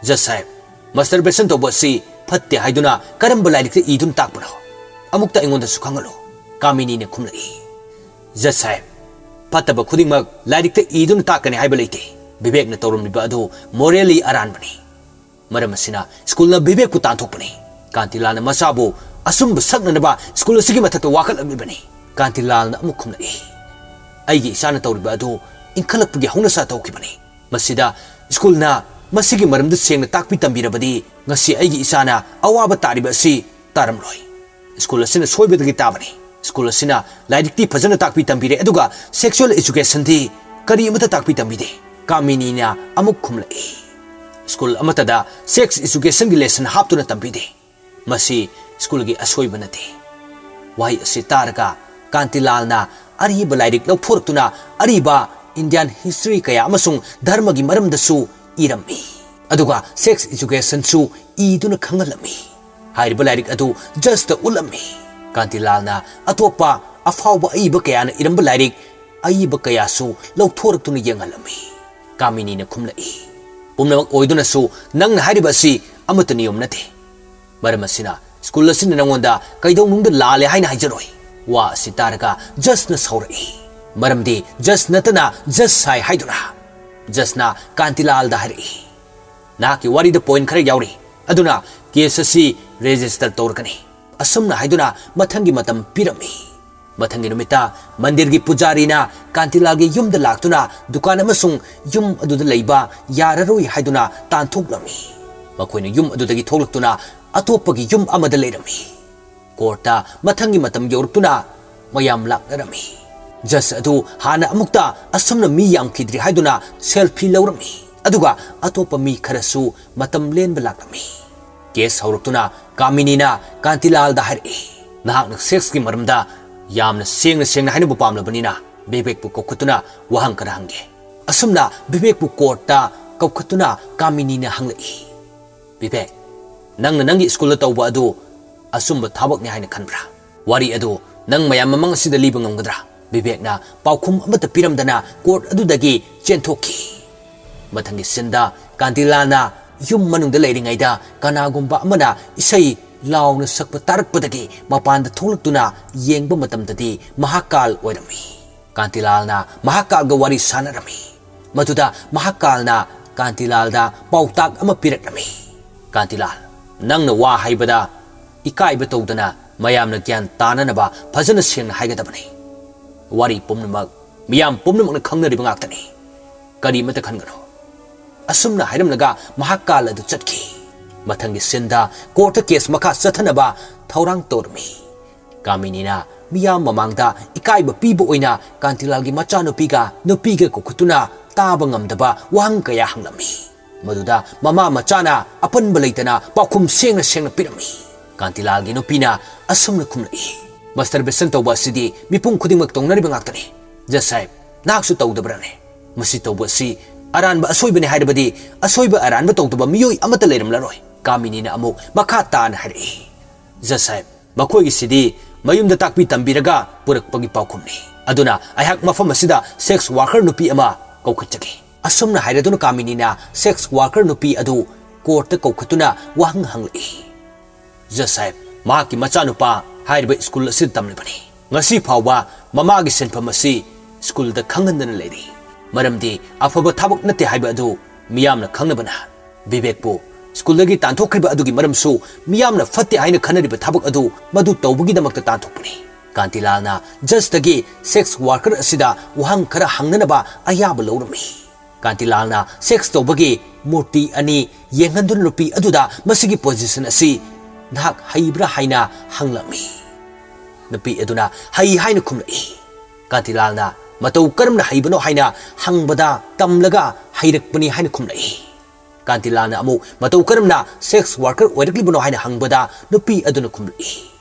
"ꯖꯖ ꯁꯥꯍꯦꯕ, ꯃꯁꯇꯔꯕꯦꯁꯟ ꯇꯧꯕ ꯑꯁꯤ ꯐꯠꯇꯦ ꯍꯥꯏꯗꯨꯅ ꯀꯔꯝꯕ ꯂꯥꯏꯔꯤꯛꯇ ꯏꯗꯨꯅ ꯇꯥꯛꯄꯅꯣ? ꯑꯃꯨꯛꯇ ꯑꯩꯉꯣꯟꯗꯁꯨ ꯈꯪꯍꯜꯂꯨ"꯫ ꯀꯥꯃꯤꯅꯤꯅ ꯈꯨꯝꯂꯛꯏ, "ꯖꯖ ꯁꯥꯍꯦꯕ, ꯐꯠꯇꯕ ꯈꯨꯗꯤꯡꯃꯛ ꯂꯥꯏꯔꯤꯛꯇ ꯏꯗꯨꯅ ꯇꯥꯛꯀꯅꯤ ꯍꯥꯏꯕ ꯂꯩꯇꯦ꯫ ꯕꯤꯕꯦꯛꯅ ꯇꯧꯔꯝꯂꯤꯕ ꯑꯗꯨ ꯃꯣꯔꯦꯜꯂꯤ ꯑꯔꯥꯟꯕꯅꯤ꯫ ꯃꯔꯝ ꯑꯁꯤꯅ ꯁ꯭ꯀꯨꯜꯅ ꯕꯤꯕꯦꯛꯄꯨ ꯇꯥꯟꯊꯣꯛꯄꯅꯤ꯫ ꯀꯥꯟꯇꯤꯂꯥꯜꯅ ꯃꯆꯥꯕꯨ ꯑꯆꯨꯝꯕ ꯁꯛꯅꯅꯕ ꯁ꯭ꯀꯨꯜ ꯑꯁꯤꯒꯤ ꯃꯊꯛꯇ ꯋꯥꯀꯠꯂꯝꯂꯤꯕꯅꯤ"꯫ ꯀꯥꯟꯇꯤꯂꯥꯜꯅ ꯑꯃꯨꯛ ꯈꯨꯝꯂꯛꯏ, "ꯑꯩꯒꯤ ꯏꯆꯥꯅ ꯇꯧꯔꯤꯕ ꯑꯗꯨ ꯏꯟꯈꯠꯂꯛꯄꯒꯤ ꯍꯧꯅꯁꯥ ꯇꯧꯈꯤꯕꯅꯤ꯫ ꯃꯁꯤꯗ ꯁ꯭ꯀꯨꯜꯅ ꯃꯁꯤꯒꯤ ꯃꯔꯝꯗ ꯁꯦꯡꯅ ꯇꯥꯛꯄꯤ ꯇꯝꯕꯤꯔꯕꯗꯤ ꯉꯁꯤ ꯑꯩꯒꯤ ꯏꯆꯥꯅ ꯑꯋꯥꯕ ꯇꯥꯔꯤꯕ ꯑꯁꯤ ꯇꯥꯔꯝꯂꯣꯏ꯫ ꯁ꯭ꯀꯨꯜ ꯑꯁꯤꯅ ꯁꯣꯏꯕꯗꯒꯤ ꯇꯥꯕꯅꯤ꯫ ꯁ꯭ꯀꯨꯜ ꯑꯁꯤꯅ ꯂꯥꯏꯔꯤꯛꯇꯤ ꯐꯖꯅ ꯇꯥꯛꯄꯤ ꯇꯝꯕꯤꯔꯦ, ꯑꯗꯨꯒ ꯁꯦꯛꯁꯨꯑꯦꯜ ꯑꯦꯖꯨꯀꯦꯁꯟꯗꯤ ꯀꯔꯤ ꯑꯃꯠꯇ ꯇꯥꯛꯄꯤ ꯇꯝꯕꯤꯗꯦ"꯫ ꯀꯥꯃꯤꯅꯤꯅ ꯑꯃꯨꯛ ꯈꯨꯝꯂꯛꯏ, "ꯁ꯭ꯀꯨꯜ ꯑꯃꯠꯇꯗ ꯁꯦꯛꯁ ꯑꯦꯖꯨꯀꯦꯁꯟꯒꯤ ꯂꯦꯁꯟ ꯍꯥꯞꯇꯨꯅ ꯇꯝꯕꯤꯗꯦ꯫ ꯃꯁꯤ ꯁ꯭ꯀꯨꯜꯒꯤ ꯑꯁꯣꯏꯕ ꯅꯠꯇꯦ"꯫ ꯋꯥꯍꯩ ꯑꯁꯤ ꯇꯥꯔꯒ ꯀꯥꯟꯇꯤꯂꯥꯜꯅ ꯑꯔꯤꯕ ꯂꯥꯏꯔꯤꯛ ꯂꯧꯊꯣꯔꯛꯇꯨꯅ ꯑꯔꯤꯕ Indian history ꯀꯌꯥ ꯑꯃꯁꯨꯡ ꯙꯔꯃꯒꯤ ꯃꯔꯝꯗꯁꯨ ꯏꯔꯝꯃꯤ꯫ ꯑꯗꯨꯒ sex educationꯁꯨ ꯏꯗꯨꯅ ꯈꯪꯍꯜꯂꯝꯃꯤ꯫ ꯍꯥꯏꯔꯤꯕ ꯂꯥꯏꯔꯤꯛ ꯑꯗꯨ judgeꯇ ꯎꯠꯂꯝꯃꯤ꯫ ꯀꯥꯟꯇꯤꯂꯥꯜꯅ ꯑꯇꯣꯞꯄ ꯑꯐꯥꯎꯕ ꯑꯏꯕ ꯀꯌꯥꯅ ꯏꯔꯝꯕ ꯂꯥꯏꯔꯤꯛ ꯑꯏꯕ ꯀꯌꯥꯁꯨ ꯂꯧꯊꯣꯔꯛꯇꯨꯅ ꯌꯦꯡꯍꯜꯂꯝꯃꯤ꯫ ꯀꯥꯃꯤꯅꯤꯅ ꯈꯨꯝꯂꯛꯏ, "ꯄꯨꯝꯅꯃꯛ ꯑꯣꯏꯗꯨꯅꯁꯨ ꯅꯪꯅ ꯍꯥꯏꯔꯤꯕ ꯑꯁꯤ ꯑꯃꯠꯇ ꯅꯤꯌꯣꯝ ꯅꯠꯇꯦ꯫ ꯃꯔꯝ ꯑꯁꯤꯅ ꯁ꯭ꯀꯨꯜ ꯑꯁꯤꯅ ꯅꯉꯣꯟꯗ ꯀꯩꯗꯧꯅꯨꯡꯗ ꯂꯥꯜꯂꯦ ꯍꯥꯏꯅ ꯍꯥꯏꯖꯔꯣꯏ꯫" ꯋꯥ ꯑꯁꯤ ꯇꯥꯔꯒ judgeꯅ ꯁꯥꯎꯔꯛꯏ꯫ ꯃꯔꯝꯗꯤ judge ꯅꯠꯇꯅ judge ꯁꯥꯏ ꯍꯥꯏꯗꯨꯅ꯫ Judgeꯅ ꯀꯥꯟꯇꯤꯂꯥꯜꯗ ꯍꯥꯏꯔꯛꯏ, "ꯅꯍꯥꯛꯀꯤ ꯋꯥꯔꯤꯗ point ꯈꯔ ꯌꯥꯎꯔꯤ, ꯑꯗꯨꯅ case ꯑꯁꯤ register ꯇꯧꯔꯒꯅꯤ꯫" ꯑꯁꯨꯝꯅ ꯍꯥꯏꯗꯨꯅ ꯃꯊꯪꯒꯤ ꯃꯇꯝ ꯄꯤꯔꯝꯃꯤ꯫ ꯃꯊꯪꯒꯤ ꯅꯨꯃꯤꯠꯇ ꯃꯟꯗꯤꯔꯒꯤ ꯄꯨꯖꯥꯔꯤꯅ ꯀꯥꯟꯇꯤꯂꯥꯜꯒꯤ ꯌꯨꯝꯗ ꯂꯥꯛꯇꯨꯅ ꯗꯨꯀꯥꯟ ꯑꯃꯁꯨꯡ ꯌꯨꯝ ꯑꯗꯨꯗ ꯂꯩꯕ ꯌꯥꯔꯔꯣꯏ ꯍꯥꯏꯗꯨꯅ ꯇꯥꯟꯊꯣꯛꯂꯝꯃꯤ꯫ ꯃꯈꯣꯏꯅ ꯌꯨꯝ ꯑꯗꯨꯗꯒꯤ ꯊꯣꯛꯂꯛꯇꯨꯅ ꯑꯇꯣꯞꯄꯒꯤ ꯌꯨꯝ ꯑꯃꯗ ꯂꯩꯔꯝꯃꯤ꯫ Courtꯇ ꯃꯊꯪꯒꯤ ꯃꯇꯝ ꯌꯧꯔꯛꯇꯨꯅ ꯃꯌꯥꯝ ꯂꯥꯛꯅꯔꯝꯃꯤ꯫ Judge ꯑꯗꯨ ꯍꯥꯟꯅ ꯑꯃꯨꯛꯇ ꯑꯁꯨꯝꯅ ꯃꯤ ꯌꯥꯝꯈꯤꯗ꯭ꯔꯤ ꯍꯥꯏꯗꯨꯅ selfie ꯂꯧꯔꯝꯃꯤ꯫ ꯑꯗꯨꯒ ꯑꯇꯣꯞꯄ ꯃꯤ ꯈꯔꯁꯨ ꯃꯇꯝ ꯂꯦꯟꯕ ꯂꯥꯛꯂꯝꯃꯤ꯫ Case ꯍꯧꯔꯛꯇꯨꯅ ꯀꯥꯃꯤꯅꯤꯅ ꯀꯥꯟꯇꯤꯂꯥꯜꯗ ꯍꯥꯏꯔꯛꯏ, "ꯅꯍꯥꯛꯅ sexꯀꯤ ꯃꯔꯝꯗ ꯌꯥꯝꯅ ꯁꯦꯡꯅ ꯁꯦꯡꯅ ꯍꯥꯏꯅꯕ ꯄꯥꯝꯂꯕꯅꯤꯅ ꯕꯤꯕꯦꯛꯄꯨ ꯀꯧꯈꯠꯇꯨꯅ ꯋꯥꯍꯪ ꯈꯔ ꯍꯪꯒꯦ꯫" ꯑꯁꯨꯝꯅ ꯕꯤꯕꯦꯛꯄꯨ courtꯇ ꯀꯧꯈꯠꯇꯨꯅ ꯀꯥꯃꯤꯅꯤꯅ ꯍꯪꯂꯛꯏ, "ꯕꯤꯕꯦꯛ, ꯅꯪꯅ ꯅꯪꯒꯤ ꯁ꯭ꯀꯨꯜꯗ ꯇꯧꯕ ꯑꯗꯨ ꯑꯆꯨꯝꯕ ꯊꯕꯛꯅꯤ ꯍꯥꯏꯅ ꯈꯟꯕ꯭ꯔꯥ? ꯋꯥꯔꯤ ꯑꯗꯨ ꯅꯪ ꯃꯌꯥꯝ ꯃꯃꯥꯡ ꯑꯁꯤꯗ ꯂꯤꯕ ꯉꯝꯒꯗ꯭ꯔꯥ?" ꯕꯤꯕꯦꯛꯅ ꯄꯥꯎꯈꯨꯝ ꯑꯃꯠꯇ ꯄꯤꯔꯝꯗꯅ court ꯑꯗꯨꯗꯒꯤ ꯆꯦꯟꯊꯣꯛꯈꯤ꯫ ꯃꯊꯪꯒꯤ sceneꯗ ꯀꯥꯟꯇꯤꯂꯥꯜꯅ ꯌꯨꯝ ꯃꯅꯨꯡꯗ ꯂꯩꯔꯤꯉꯩꯗ ꯀꯅꯥꯒꯨꯝꯕ ꯑꯃꯅ ꯏꯁꯩ ꯂꯥꯎꯅ ꯁꯛꯄ ꯇꯥꯔꯛꯄꯗꯒꯤ ꯃꯄꯥꯟꯗ ꯊꯣꯛꯂꯛꯇꯨꯅ ꯌꯦꯡꯕ ꯃꯇꯝꯗꯗꯤ ꯃꯍꯥꯀꯥꯜ ꯑꯣꯏꯔꯝꯃꯤ꯫ ꯀꯥꯟꯇꯤꯂꯥꯜꯅ ꯃꯍꯥꯀꯥꯜꯒ ꯋꯥꯔꯤ ꯁꯥꯟꯅꯔꯝꯃꯤ꯫ ꯃꯗꯨꯗ ꯃꯍꯥꯀꯥꯜꯅ ꯀꯥꯟꯇꯤꯂꯥꯜꯗ ꯄꯥꯎꯇꯥꯛ ꯑꯃ ꯄꯤꯔꯛꯂꯝꯃꯤ꯫ "ꯀꯥꯟꯇꯤꯂꯥꯜ, ꯅꯪꯅ ꯋꯥ ꯍꯥꯏꯕꯗ ꯏꯀꯥꯏꯕ ꯇꯧꯗꯅ ꯃꯌꯥꯝꯅ ꯒ꯭ꯌꯥꯟ ꯇꯥꯅꯅꯕ ꯐꯖꯅ ꯁꯦꯡꯅ ꯍꯥꯏꯒꯗꯕꯅꯤ꯫ ꯋꯥꯔꯤ ꯄꯨꯝꯅꯃꯛ ꯃꯤꯌꯥꯝ ꯄꯨꯝꯅꯃꯛꯅ ꯈꯪꯅꯔꯤꯕ ꯉꯥꯛꯇꯅꯤ꯫ ꯀꯔꯤꯃꯠꯇ ꯈꯟꯒꯅꯨ꯫" ꯑꯁꯨꯝꯅ ꯍꯥꯏꯔꯝꯂꯒ ꯃꯍꯥꯛ ꯀꯥꯜ ꯑꯗꯨ ꯆꯠꯈꯤ꯫ ꯃꯊꯪꯒꯤ sceneꯗ courtꯇ case ꯃꯈꯥ ꯆꯠꯊꯅꯕ ꯊꯧꯔꯥꯡ ꯇꯧꯔꯝꯃꯤ꯫ ꯀꯥꯃꯤꯅꯤꯅ ꯃꯤꯌꯥꯝ ꯃꯃꯥꯡꯗ ꯏꯀꯥꯏꯕ ꯄꯤꯕ ꯑꯣꯏꯅ ꯀꯥꯟꯇꯤꯂꯥꯜꯒꯤ ꯃꯆꯥꯅꯨꯄꯤꯒ ꯅꯨꯄꯤꯒ ꯀꯧꯈꯠꯇꯨꯅ ꯇꯥꯕ ꯉꯝꯗꯕ ꯋꯥꯍꯪ ꯀꯌꯥ ꯍꯪꯂꯝꯃꯤ꯫ ꯃꯗꯨꯗ ꯃꯃꯥ ꯃꯆꯥꯅ ꯑꯄꯟꯕ ꯂꯩꯇꯅ ꯄꯥꯎꯈꯨꯝ ꯁꯦꯡꯅ ꯁꯦꯡꯅ ꯄꯤꯔꯝꯃꯤ꯫ ꯀꯥꯟꯇꯤꯂꯥꯜꯒꯤ ꯅꯨꯄꯤꯅ ꯑꯁꯨꯝꯅ ꯈꯨꯝꯂꯛꯏ, "Masturbation ꯇꯧꯕ ꯑꯁꯤꯗꯤ ꯃꯤꯄꯨꯝ ꯈꯨꯗꯤꯡꯃꯛ ꯇꯧꯅꯔꯤꯕ ꯉꯥꯛꯇꯅꯤ꯫ Judge ꯁꯥꯍꯦꯕ, ꯅꯍꯥꯛꯁꯨ ꯇꯧꯗꯕ꯭ꯔꯥꯅꯦ? ꯃꯁꯤ ꯇꯧꯕ ꯑꯁꯤ ꯑꯔꯥꯟꯕ ꯑꯁꯣꯏꯕꯅꯤ ꯍꯥꯏꯔꯕꯗꯤ ꯑꯁꯣꯏꯕ ꯑꯔꯥꯟꯕ ꯇꯧꯗꯕ ꯃꯤꯑꯣꯏ ꯑꯃꯠꯇ ꯂꯩꯔꯝꯂꯔꯣꯏ꯫ ꯀꯥꯃꯤꯅꯤꯅ ꯑꯃꯨꯛ ꯃꯈꯥ ꯇꯥꯅ ꯍꯥꯏꯔꯛꯏ, "ꯖꯖ ꯁꯥꯍꯦꯕ, ꯃꯈꯣꯏꯒꯤꯁꯤꯗꯤ ꯃꯌꯨꯝꯗ ꯇꯥꯛꯄꯤ ꯇꯝꯕꯤꯔꯒ ꯄꯨꯔꯛꯄꯒꯤ ꯄꯥꯎꯈꯨꯝꯅꯤ꯫ ꯑꯗꯨꯅ ꯑꯩꯍꯥꯛ ꯃꯐꯝ ꯑꯁꯤꯗ sex worker ꯅꯨꯄꯤ ꯑꯃ ꯀꯧꯈꯠꯆꯒꯦ"꯫ ꯑꯁꯨꯝꯅ ꯍꯥꯏꯔꯗꯨꯅ ꯀꯥꯃꯤꯅꯤꯅ sex worker ꯅꯨꯄꯤ ꯑꯗꯨ ꯀꯣꯔꯠꯇ ꯀꯧꯈꯠꯇꯨꯅ ꯋꯥꯍꯪ ꯍꯪꯂꯛꯏ, "ꯖꯖ ꯁꯥꯍꯦꯕ, ꯃꯍꯥꯛꯀꯤ ꯃꯆꯥꯅꯨꯄꯥ ꯍꯥꯏꯔꯤꯕ ꯁ꯭ꯀꯨꯜ ꯑꯁꯤꯗ ꯇꯝꯂꯤꯕꯅꯤ꯫ ꯉꯁꯤ ꯐꯥꯎꯕ ꯃꯃꯥꯒꯤ ꯁꯤꯟꯐꯝ ꯑꯁꯤ ꯁ꯭ꯀꯨꯜꯗ ꯈꯪꯍꯟꯗꯅ ꯂꯩꯔꯤ꯫ ꯃꯔꯝꯗꯤ ꯑꯐꯕ ꯊꯕꯛ ꯅꯠꯇꯦ ꯍꯥꯏꯕ ꯑꯗꯨ ꯃꯤꯌꯥꯝꯅ ꯈꯪꯅꯕꯅ꯫ ꯕꯤꯕꯦꯛꯄꯨ ꯁ꯭ꯀꯨꯜꯗꯒꯤ ꯇꯥꯟꯊꯣꯛꯈ꯭ꯔꯤꯕ ꯑꯗꯨꯒꯤ ꯃꯔꯝꯁꯨ ꯃꯤꯌꯥꯝꯅ ꯐꯠꯇꯦ ꯍꯥꯏꯅ ꯈꯟꯅꯔꯤꯕ ꯊꯕꯛ ꯑꯗꯨ ꯃꯗꯨ ꯇꯧꯕꯒꯤꯗꯃꯛꯇ ꯇꯥꯟꯊꯣꯛꯄꯅꯤ"꯫ ꯀꯥꯟꯇꯤꯂꯥꯜꯅ ꯖꯖꯇꯒꯤ sex worker ꯑꯁꯤꯗ ꯋꯥꯍꯪ ꯈꯔ ꯍꯪꯅꯅꯕ ꯑꯌꯥꯕ ꯂꯧꯔꯝꯃꯤ꯫ ꯀꯥꯟꯇꯤꯂꯥꯜꯅ sex ꯇꯧꯕꯒꯤ ꯃꯨꯔꯇꯤ ꯑꯅꯤ ꯌꯦꯡꯍꯟꯗꯨꯅ ꯅꯨꯄꯤ ꯑꯗꯨꯗ ꯃꯁꯤꯒꯤ position ꯑꯁꯤ ꯅꯍꯥꯛ ꯍꯩꯕ꯭ꯔꯥ ꯍꯥꯏꯅ ꯍꯪꯂꯝꯃꯤ꯫ ꯅꯨꯄꯤ ꯑꯗꯨꯅ ꯍꯩ ꯍꯥꯏꯅ ꯈꯨꯝꯂꯛꯏ꯫ ꯀꯥꯟꯇꯤꯂꯥꯜꯅ ꯃꯇꯧ ꯀꯔꯝꯅ ꯍꯩꯕꯅꯣ ꯍꯥꯏꯅ ꯍꯪꯕꯗ ꯇꯝꯂꯒ ꯍꯩꯔꯛꯄꯅꯤ ꯍꯥꯏꯅ ꯈꯨꯝꯂꯛꯏ꯫ ꯀꯥꯟꯇꯤꯂꯥꯜꯅ ꯑꯃꯨꯛ ꯃꯇꯧ ꯀꯔꯝꯅ sex worker ꯑꯣꯏꯔꯛꯂꯤꯕꯅꯣ ꯍꯥꯏꯅ ꯍꯪꯕꯗ ꯅꯨꯄꯤ ꯑꯗꯨꯅ ꯈꯨꯝꯂꯛꯏ,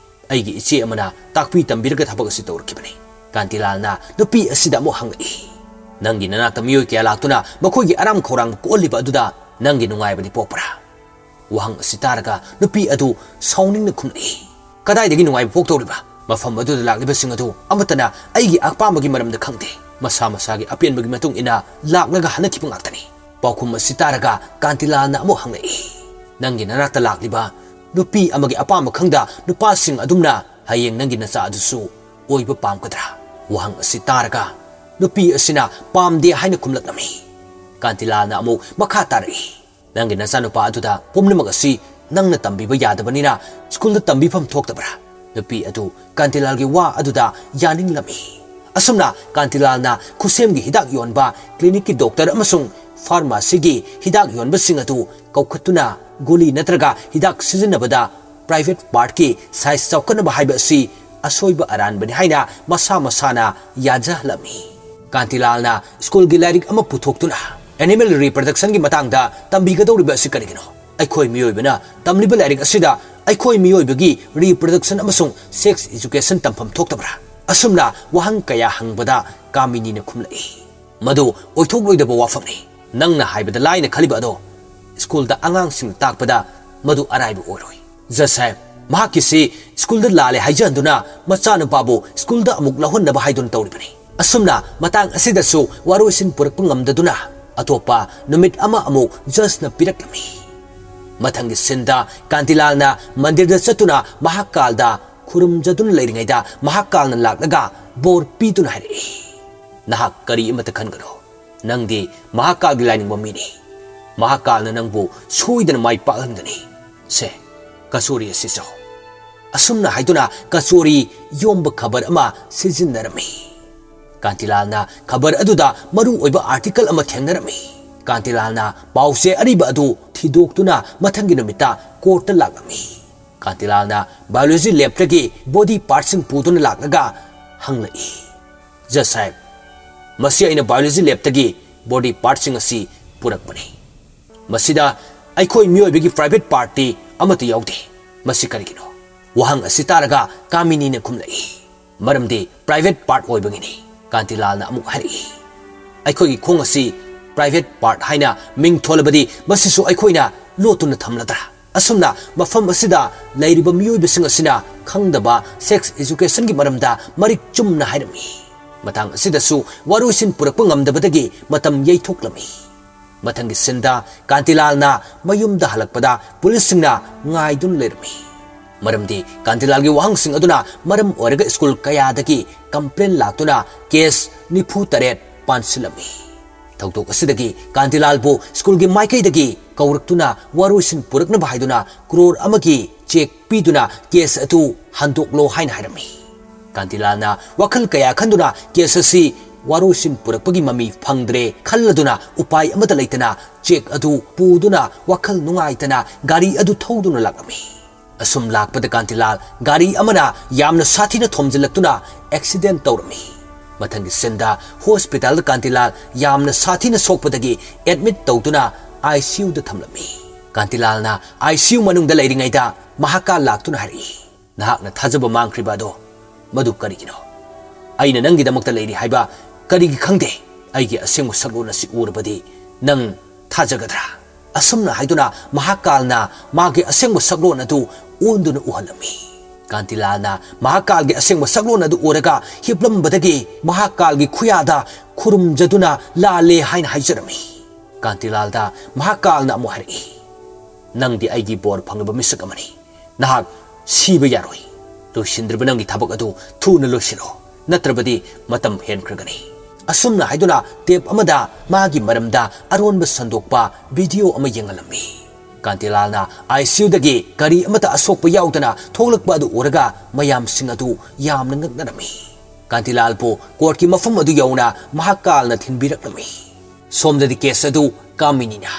"ꯑꯩꯒꯤ ꯏꯆꯦ ꯑꯃꯅ ꯇꯥꯛꯄꯤ ꯇꯝꯕꯤꯔꯒ ꯊꯕꯛ ꯑꯁꯤ ꯇꯧꯔꯛꯈꯤꯕꯅꯤ"꯫ ꯀꯥꯟꯇꯤꯂꯥꯜꯅ ꯅꯨꯄꯤ ꯑꯁꯤꯗ ꯑꯃꯨꯛ ꯍꯪꯂꯛꯏ, "ꯅꯪꯒꯤ ꯅꯅꯥꯛꯇ ꯃꯤꯑꯣꯏ ꯀꯌꯥ ꯂꯥꯛꯇꯨꯅ ꯃꯈꯣꯏꯒꯤ ꯑꯔꯥꯝ ꯈꯧꯔꯥꯡꯕ ꯀꯣꯛꯍꯜꯂꯤꯕ ꯑꯗꯨꯗ ꯅꯪꯒꯤ ꯅꯨꯡꯉꯥꯏꯕꯗꯤ ꯄꯣꯛꯄ꯭ꯔꯥ?" ꯋꯥꯍꯪ ꯑꯁꯤ ꯇꯥꯔꯒ ꯅꯨꯄꯤ ꯑꯗꯨ ꯁꯥꯎꯅꯤꯡꯅ ꯈꯨꯝꯂꯛꯏ, "ꯀꯗꯥꯏꯗꯒꯤ ꯅꯨꯡꯉꯥꯏꯕ ꯄꯣꯛꯇꯧꯔꯤꯕ? ꯃꯐꯝ ꯑꯗꯨꯗ ꯂꯥꯛꯂꯤꯕꯁꯤꯡ ꯑꯗꯨ ꯑꯃꯠꯇꯅ ꯑꯩꯒꯤ ꯑꯄꯥꯝꯕꯒꯤ ꯃꯔꯝꯗ ꯈꯪꯗꯦ꯫ ꯃꯁꯥ ꯃꯁꯥꯒꯤ ꯑꯄꯦꯟꯕꯒꯤ ꯃꯇꯨꯡ ꯏꯟꯅ ꯂꯥꯛꯂꯒ ꯍꯟꯅꯈꯤꯕ ꯉꯥꯛꯇꯅꯤ"꯫ ꯄꯥꯎꯈꯨꯝ ꯑꯁꯤ ꯇꯥꯔꯒ ꯀꯥꯟꯇꯤꯂꯥꯜꯅ ꯑꯃꯨꯛ ꯍꯪꯂꯛꯏ, "ꯅꯪꯒꯤ ꯅꯅꯥꯛꯇ ꯂꯥꯛꯂꯤꯕ ꯅꯨꯄꯤ ꯑꯃꯒꯤ ꯑꯄꯥꯝꯕ ꯈꯪꯗ ꯅꯨꯄꯥꯁꯤꯡ ꯑꯗꯨꯝꯅ ꯍꯌꯦꯡ ꯅꯪꯒꯤ ꯅꯆꯥ ꯑꯗꯨꯁꯨ ꯑꯣꯏꯕ ꯄꯥꯝꯒꯗ꯭ꯔꯥ?" ꯋꯥꯍꯪ ꯑꯁꯤ ꯇꯥꯔꯒ ꯅꯨꯄꯤ ꯑꯁꯤꯅ ꯄꯥꯝꯗꯦ ꯍꯥꯏꯅ ꯈꯨꯝꯂꯛꯂꯝꯃꯤ꯫ ꯀꯥꯟꯇꯤꯂꯥꯜꯅ ꯑꯃꯨꯛ ꯃꯈꯥ ꯇꯥꯔꯛꯏ, "ꯅꯪꯒꯤ ꯅꯆꯥꯅꯨꯄꯥ ꯑꯗꯨꯗ ꯄꯨꯝꯅꯃꯛ ꯑꯁꯤ ꯅꯪꯅ ꯇꯝꯕꯤꯕ ꯌꯥꯗꯕꯅꯤꯅ ꯁ꯭ꯀꯨꯜꯗ ꯇꯝꯕꯤꯐꯝ ꯊꯣꯛꯇꯕ꯭ꯔꯥ?" ꯅꯨꯄꯤ ꯑꯗꯨ ꯀꯥꯟꯇꯤꯂꯥꯜꯒꯤ ꯋꯥ ꯑꯗꯨꯗ ꯌꯥꯅꯤꯡꯂꯝꯃꯤ꯫ ꯑꯁꯨꯝꯅ ꯀꯥꯟꯇꯤꯂꯥꯜꯅ ꯈꯨꯁꯦꯝꯒꯤ ꯍꯤꯗꯥꯛ ꯌꯣꯟꯕ, ꯀ꯭ꯂꯤꯅꯤꯛꯀꯤ ꯗꯣꯛꯇꯔ ꯑꯃꯁꯨꯡ ꯐꯥꯔꯃꯥꯁꯤꯒꯤ ꯍꯤꯗꯥꯛ ꯌꯣꯟꯕꯁꯤꯡ ꯑꯗꯨ ꯀꯧꯈꯠꯇꯨꯅ ꯒꯨꯂꯤ ꯅꯠꯇ꯭ꯔꯒ ꯍꯤꯗꯥꯛ ꯁꯤꯖꯤꯟꯅꯕꯗ ꯄ꯭ꯔꯥꯏꯚꯦꯠ ꯄꯥꯔꯠꯀꯤ ꯁꯥꯏꯖ ꯆꯥꯎꯈꯠꯅꯕ ꯍꯥꯏꯕ ꯑꯁꯤ ꯑꯁꯣꯏꯕ ꯑꯔꯥꯟꯕꯅꯤ ꯍꯥꯏꯅ ꯃꯁꯥ ꯃꯁꯥꯅ ꯌꯥꯖꯍꯜꯂꯝꯃꯤ꯫ ꯀꯥꯟꯇꯤꯂꯥꯜꯅ ꯁ꯭ꯀꯨꯜꯒꯤ ꯂꯥꯏꯔꯤꯛ ꯑꯃ ꯄꯨꯊꯣꯛꯇꯨꯅ animal reproductionꯒꯤ ꯃꯇꯥꯡꯗ ꯇꯝꯕꯤꯒꯗꯧꯔꯤꯕ ꯑꯁꯤ ꯀꯔꯤꯒꯤꯅꯣ? ꯑꯩꯈꯣꯏ ꯃꯤꯑꯣꯏꯕꯅ ꯇꯝꯂꯤꯕ ꯂꯥꯏꯔꯤꯛ ꯑꯁꯤꯗ ꯑꯩꯈꯣꯏ ꯃꯤꯑꯣꯏꯕꯒꯤ reproduction ꯑꯃꯁꯨꯡ sex education ꯇꯝꯐꯝ ꯊꯣꯛꯇꯕ꯭ꯔꯥ? ꯑꯁꯨꯝꯅ ꯋꯥꯍꯪ ꯀꯌꯥ ꯍꯪꯕꯗ ꯀꯥꯃꯤꯅꯤꯅ ꯈꯨꯝꯂꯛꯏ, "ꯃꯗꯨ ꯑꯣꯏꯊꯣꯛꯂꯣꯏꯗꯕ ꯋꯥꯐꯝꯅꯤ꯫ ꯅꯪꯅ ꯍꯥꯏꯕꯗ ꯂꯥꯏꯅ ꯈꯜꯂꯤꯕ ꯑꯗꯣ ꯁ꯭ꯀꯨꯜꯗ ꯑꯉꯥꯡꯁꯤꯡ ꯇꯥꯛꯄꯗ ꯃꯗꯨ ꯑꯔꯥꯏꯕ ꯑꯣꯏꯔꯣꯏ꯫ ꯖꯖ ꯁꯥꯍꯦꯕ, ꯃꯍꯥꯛꯀꯤꯁꯤ ꯁ꯭ꯀꯨꯜꯗ ꯂꯥꯜꯂꯦ ꯍꯥꯏꯖꯍꯟꯗꯨꯅ ꯃꯆꯥꯅꯨꯄꯥꯕꯨ ꯁ꯭ꯀꯨꯜꯗ ꯑꯃꯨꯛ ꯂꯧꯍꯟꯅꯕ ꯍꯥꯏꯗꯨꯅ ꯇꯧꯔꯤꯕꯅꯤ꯫ ꯑꯁꯨꯝꯅ ꯃꯇꯥꯡ ꯑꯁꯤꯗꯁꯨ ꯋꯥꯔꯣꯏꯁꯤꯟ ꯄꯨꯔꯛꯄ ꯉꯝꯗꯗꯨꯅ ꯑꯇꯣꯞꯄ ꯅꯨꯃꯤꯠ ꯑꯃ ꯑꯃꯨꯛ ꯖꯖꯅ ꯄꯤꯔꯛꯂꯝꯃꯤ꯫" ꯃꯊꯪꯒꯤ ꯁꯤꯟꯗ ꯀꯥꯟꯇꯤꯂꯥꯜꯅ ꯃꯟꯗꯤꯔꯗ ꯆꯠꯇꯨꯅ ꯃꯍꯥꯛꯀꯥꯜꯗ ꯈꯨꯔꯨꯝꯖꯗꯨꯅ ꯂꯩꯔꯤꯉꯩꯗ ꯃꯍꯥꯛꯀꯥꯜꯅ ꯂꯥꯛꯂꯒ ꯕꯣꯔ ꯄꯤꯗꯨꯅ ꯍꯥꯏꯔꯛꯏ, "ꯅꯍꯥꯛ ꯀꯔꯤ ꯑꯃꯠꯇ ꯈꯟꯒꯅꯨ꯫ ꯅꯪꯗꯤ ꯃꯍꯥꯛꯀꯥꯜꯒꯤ ꯂꯥꯏꯅꯤꯡꯕ ꯃꯤꯅꯤ꯫ ꯃꯍꯥꯛꯀꯥꯜꯅ ꯅꯪꯕꯨ ꯁꯣꯏꯗꯅ ꯃꯥꯏ ꯄꯥꯛꯍꯟꯒꯅꯤ꯫ ꯁꯦ, ꯀꯆꯣꯔꯤ ꯑꯁꯤ ꯆꯥꯎ꯫" ꯑꯁꯨꯝꯅ ꯍꯥꯏꯗꯨꯅ ꯀꯆꯣꯔꯤ ꯌꯣꯝꯕ ꯈꯕꯔ ꯑꯃ ꯁꯤꯖꯤꯟꯅꯔꯝꯃꯤ꯫ ꯀꯥꯟꯇꯤꯂꯥꯜꯅ ꯈꯕꯔ ꯑꯗꯨꯗ ꯃꯔꯨ ꯑꯣꯏꯕ ꯑꯥꯔꯇꯤꯀꯜ ꯑꯃ ꯊꯦꯡꯅꯔꯝꯃꯤ꯫ ꯀꯥꯟꯇꯤꯂꯥꯜꯅ ꯄꯥꯎꯆꯦ ꯑꯔꯤꯕ ꯑꯗꯨ ꯊꯤꯗꯣꯛꯇꯨꯅ ꯃꯊꯪꯒꯤ ꯅꯨꯃꯤꯠꯇ ꯀꯣꯔꯠꯇ ꯂꯥꯛꯂꯝꯃꯤ꯫ ꯀꯥꯟꯇꯤꯂꯥꯜꯅ ꯕꯥꯏꯑꯣꯂꯣꯖꯤ ꯂꯦꯕꯇꯒꯤ ꯕꯣꯗꯤ ꯄꯥꯔꯠꯁꯤꯡ ꯄꯨꯗꯨꯅ ꯂꯥꯛꯂꯒ ꯍꯪꯂꯛꯏ, "ꯖꯖ ꯁꯥꯍꯦꯕ, ꯃꯁꯤ ꯑꯩꯅ ꯕꯥꯏꯑꯣꯂꯣꯖꯤ ꯂꯦꯕꯇꯒꯤ ꯕꯣꯗꯤ ꯄꯥꯔꯠꯁꯤꯡ ꯑꯁꯤ ꯄꯨꯔꯛꯄꯅꯤ꯫ ꯃꯁꯤꯗ ꯑꯩꯈꯣꯏ ꯃꯤꯑꯣꯏꯕꯒꯤ ꯄ꯭ꯔꯥꯏꯚꯦꯠ ꯄꯥꯔꯠꯇꯤ ꯑꯃꯠꯇ ꯌꯥꯎꯗꯦ꯫ ꯃꯁꯤ ꯀꯔꯤꯒꯤꯅꯣ?" ꯋꯥꯍꯪ ꯑꯁꯤ ꯇꯥꯔꯒ ꯀꯥꯃꯤꯅꯤꯅ ꯈꯨꯝꯂꯛꯏ, "ꯃꯔꯝꯗꯤ ꯄ꯭ꯔꯥꯏꯚꯦꯠ ꯄꯥꯔꯠ ꯑꯣꯏꯕꯒꯤꯅꯤ꯫" ꯀꯥꯟꯇꯤꯂꯥꯜꯅ ꯑꯃꯨꯛ ꯍꯥꯏꯔꯛꯏ, "ꯑꯩꯈꯣꯏꯒꯤ ꯈꯣꯡ ꯑꯁꯤ ꯄ꯭ꯔꯥꯏꯚꯦꯠ ꯄꯥꯔꯠ ꯍꯥꯏꯅ ꯃꯤꯡ ꯊꯣꯜꯂꯕꯗꯤ ꯃꯁꯤꯁꯨ ꯑꯩꯈꯣꯏꯅ ꯂꯣꯠꯇꯨꯅ ꯊꯝꯂꯗ꯭ꯔꯥ? ꯑꯁꯨꯝꯅ ꯃꯐꯝ ꯑꯁꯤꯗ ꯂꯩꯔꯤꯕ ꯃꯤꯑꯣꯏꯕꯁꯤꯡ ꯑꯁꯤꯅ ꯈꯪꯗꯕ ꯁꯦꯛꯁ ꯏꯖꯨꯀꯦꯁꯟꯒꯤ ꯃꯔꯝꯗ ꯃꯔꯤꯛ ꯆꯨꯝꯅ ꯍꯥꯏꯔꯝꯃꯤ꯫ ꯃꯇꯥꯡ ꯑꯁꯤꯗꯁꯨ ꯋꯥꯔꯣꯏꯁꯤꯟ ꯄꯨꯔꯛꯄ ꯉꯝꯗꯕꯗꯒꯤ ꯃꯇꯝ ꯌꯩꯊꯣꯛꯂꯝꯃꯤ꯫" ꯃꯊꯪꯒꯤ ꯁꯤꯟꯗ ꯀꯥꯟꯇꯤꯂꯥꯜꯅ ꯃꯌꯨꯝꯗ ꯍꯜꯂꯛꯄꯗ ꯄꯨꯂꯤꯁꯁꯤꯡꯅ ꯉꯥꯏꯗꯨꯅ ꯂꯩꯔꯝꯃꯤ꯫ ꯃꯔꯝꯗꯤ ꯀꯥꯟꯇꯤꯂꯥꯜꯒꯤ ꯋꯥꯍꯪꯁꯤꯡ ꯑꯗꯨꯅ ꯃꯔꯝ ꯑꯣꯏꯔꯒ ꯁ꯭ꯀꯨꯜ ꯀꯌꯥꯗꯒꯤ ꯀꯝꯄ꯭ꯂꯦꯟ ꯂꯥꯛꯇꯨꯅ ꯀꯦꯁ ꯅꯤꯐꯨ ꯇꯔꯦꯠ ꯄꯥꯟꯁꯤꯜꯂꯝꯃꯤ꯫ ꯊꯧꯗꯣꯛ ꯑꯁꯤꯗꯒꯤ ꯀꯥꯟꯇꯤꯂꯥꯜꯕꯨ ꯁ꯭ꯀꯨꯜꯒꯤ ꯃꯥꯏꯀꯩꯗꯒꯤ ꯀꯧꯔꯛꯇꯨꯅ ꯋꯥꯔꯣꯏꯁꯤꯟ ꯄꯨꯔꯛꯅꯕ ꯍꯥꯏꯗꯨꯅ ꯀ꯭ꯔꯣꯔ ꯑꯃꯒꯤ ꯆꯦꯛ ꯄꯤꯗꯨꯅ ꯀꯦꯁ ꯑꯗꯨ ꯍꯟꯗꯣꯛꯂꯣ ꯍꯥꯏꯅ ꯍꯥꯏꯔꯝꯃꯤ꯫ ꯀꯥꯟꯇꯤꯂꯥꯜꯅ ꯋꯥꯈꯜ ꯀꯌꯥ ꯈꯟꯗꯨꯅ ꯀꯦꯁ ꯑꯁꯤ ꯋꯥꯔꯣꯏꯁꯤꯟ ꯄꯨꯔꯛꯄꯒꯤ ꯃꯃꯤ ꯐꯪꯗ꯭ꯔꯦ ꯈꯜꯂꯗꯨꯅ ꯎꯄꯥꯏ ꯑꯃꯠꯇ ꯂꯩꯇꯅ ꯆꯦꯛ ꯑꯗꯨ ꯄꯨꯗꯨꯅ ꯋꯥꯈꯜ ꯅꯨꯡꯉꯥꯏꯇꯅ ꯒꯥꯔꯤ ꯑꯗꯨ ꯊꯧꯗꯨꯅ ꯂꯥꯛꯂꯝꯃꯤ꯫ ꯑꯁꯨꯝ ꯂꯥꯛꯄꯗ ꯀꯥꯟꯇꯤꯂꯥꯜ ꯒꯥꯔꯤ ꯑꯃꯅ ꯌꯥꯝꯅ ꯁꯥꯊꯤꯅ ꯊꯣꯝꯖꯤꯜꯂꯛꯇꯨꯅ ꯑꯦꯛꯁꯤꯗꯦꯟ ꯇꯧꯔꯝꯃꯤ꯫ ꯃꯊꯪꯒꯤ ꯁꯤꯟꯗ ꯍꯣꯁꯄꯤꯇꯥꯜꯗ ꯀꯥꯟꯇꯤꯂꯥꯜ ꯌꯥꯝꯅ ꯁꯥꯊꯤꯅ ꯁꯣꯛꯄꯗꯒꯤ ꯑꯦꯗꯃꯤꯠ ꯇꯧꯗꯨꯅ ꯑꯥꯏ ꯁꯤ ꯌꯨꯗ ꯊꯝꯂꯝꯃꯤ꯫ ꯀꯥꯟꯇꯤꯂꯥꯜꯅ ꯑꯥꯏ ꯁꯤ ꯌꯨ ꯃꯅꯨꯡꯗ ꯂꯩꯔꯤꯉꯩꯗ ꯃꯍꯥꯛꯀꯥꯜ ꯂꯥꯛꯇꯨꯅ ꯍꯥꯏꯔꯛꯏ, "ꯅꯍꯥꯛꯅ ꯊꯥꯖꯕ ꯃꯥꯡꯈ꯭ꯔꯤꯕ ꯑꯗꯣ ꯃꯗꯨ ꯀꯔꯤꯒꯤꯅꯣ?" ꯑꯩꯅ ꯅꯪꯒꯤꯗꯃꯛꯇ ꯂꯩꯔꯤ ꯍꯥꯏꯕ ꯀꯔꯤꯒꯤ ꯈꯪꯗꯦ? ꯑꯩꯒꯤ ꯑꯁꯦꯡꯕ ꯁꯛꯂꯣꯟ ꯑꯁꯤ ꯎꯔꯕꯗꯤ ꯅꯪ ꯊꯥꯖꯒꯗ꯭ꯔꯥ?" ꯑꯁꯨꯝꯅ ꯍꯥꯏꯗꯨꯅ ꯃꯍꯥꯛꯀꯥꯜꯅ ꯃꯥꯒꯤ ꯑꯁꯦꯡꯕ ꯁꯛꯂꯣꯟ ꯑꯗꯨ ꯑꯣꯟꯗꯨꯅ ꯎꯍꯜꯂꯝꯃꯤ꯫ ꯀꯥꯟꯇꯤꯂꯥꯜꯅ ꯃꯍꯥꯛꯀꯥꯜꯒꯤ ꯑꯁꯦꯡꯕ ꯁꯛꯂꯣꯟ ꯑꯗꯨ ꯎꯔꯒ ꯍꯤꯞꯂꯝꯕꯗꯒꯤ ꯃꯍꯥꯛꯀꯥꯜꯒꯤ ꯈꯨꯌꯥꯗ ꯈꯨꯔꯨꯝꯖꯗꯨꯅ ꯂꯥꯜꯂꯦ ꯍꯥꯏꯅ ꯍꯥꯏꯖꯔꯝꯃꯤ꯫ ꯀꯥꯟꯇꯤꯂꯥꯜꯗ ꯃꯍꯥꯛꯀꯥꯜꯅ ꯑꯃꯨꯛ ꯍꯥꯏꯔꯛꯏ, "ꯅꯪꯗꯤ ꯑꯩꯒꯤ ꯕꯣꯔ ꯐꯪꯂꯕ ꯃꯤꯁꯛ ꯑꯃꯅꯤ꯫ ꯅꯍꯥꯛ ꯁꯤꯕ ꯌꯥꯔꯣꯏ꯫ ꯂꯣꯏꯁꯤꯟꯗ꯭ꯔꯤꯕ ꯅꯪꯒꯤ ꯊꯕꯛ ꯑꯗꯨ ꯊꯨꯅ ꯂꯣꯏꯁꯤꯜꯂꯣ, ꯅꯠꯇ꯭ꯔꯕꯗꯤ ꯃꯇꯝ ꯍꯦꯟꯈ꯭ꯔꯒꯅꯤ꯫" ꯑꯁꯨꯝꯅ ꯍꯥꯏꯗꯨꯅ ꯇꯦꯞ ꯑꯃꯗ ꯃꯥꯒꯤ ꯃꯔꯝꯗ ꯑꯔꯣꯟꯕ ꯁꯟꯗꯣꯛꯄ ꯚꯤꯗꯤꯑꯣ ꯑꯃ ꯌꯦꯡꯍꯜꯂꯝꯃꯤ꯫ ꯀꯥꯟꯇꯤꯂꯥꯜꯅ ꯑꯥꯏ ꯁꯤ ꯌꯨꯗꯒꯤ ꯀꯔꯤ ꯑꯃꯠꯇ ꯑꯁꯣꯛꯄ ꯌꯥꯎꯗꯅ ꯊꯣꯛꯂꯛꯄ ꯑꯗꯨ ꯎꯔꯒ ꯃꯌꯥꯝꯁꯤꯡ ꯑꯗꯨ ꯌꯥꯝꯅ ꯉꯛꯅꯔꯝꯃꯤ꯫ ꯀꯥꯟꯇꯤꯂꯥꯜꯕꯨ ꯀꯣꯔꯠꯀꯤ ꯃꯐꯝ ꯑꯗꯨ ꯌꯧꯅ ꯃꯍꯥꯛꯀꯥꯜꯅ ꯊꯤꯟꯕꯤꯔꯛꯂꯝꯃꯤ꯫ ꯁꯣꯝꯗꯗꯤ ꯀꯦꯁ ꯑꯗꯨ ꯀꯥꯃꯤꯅꯤꯅ꯫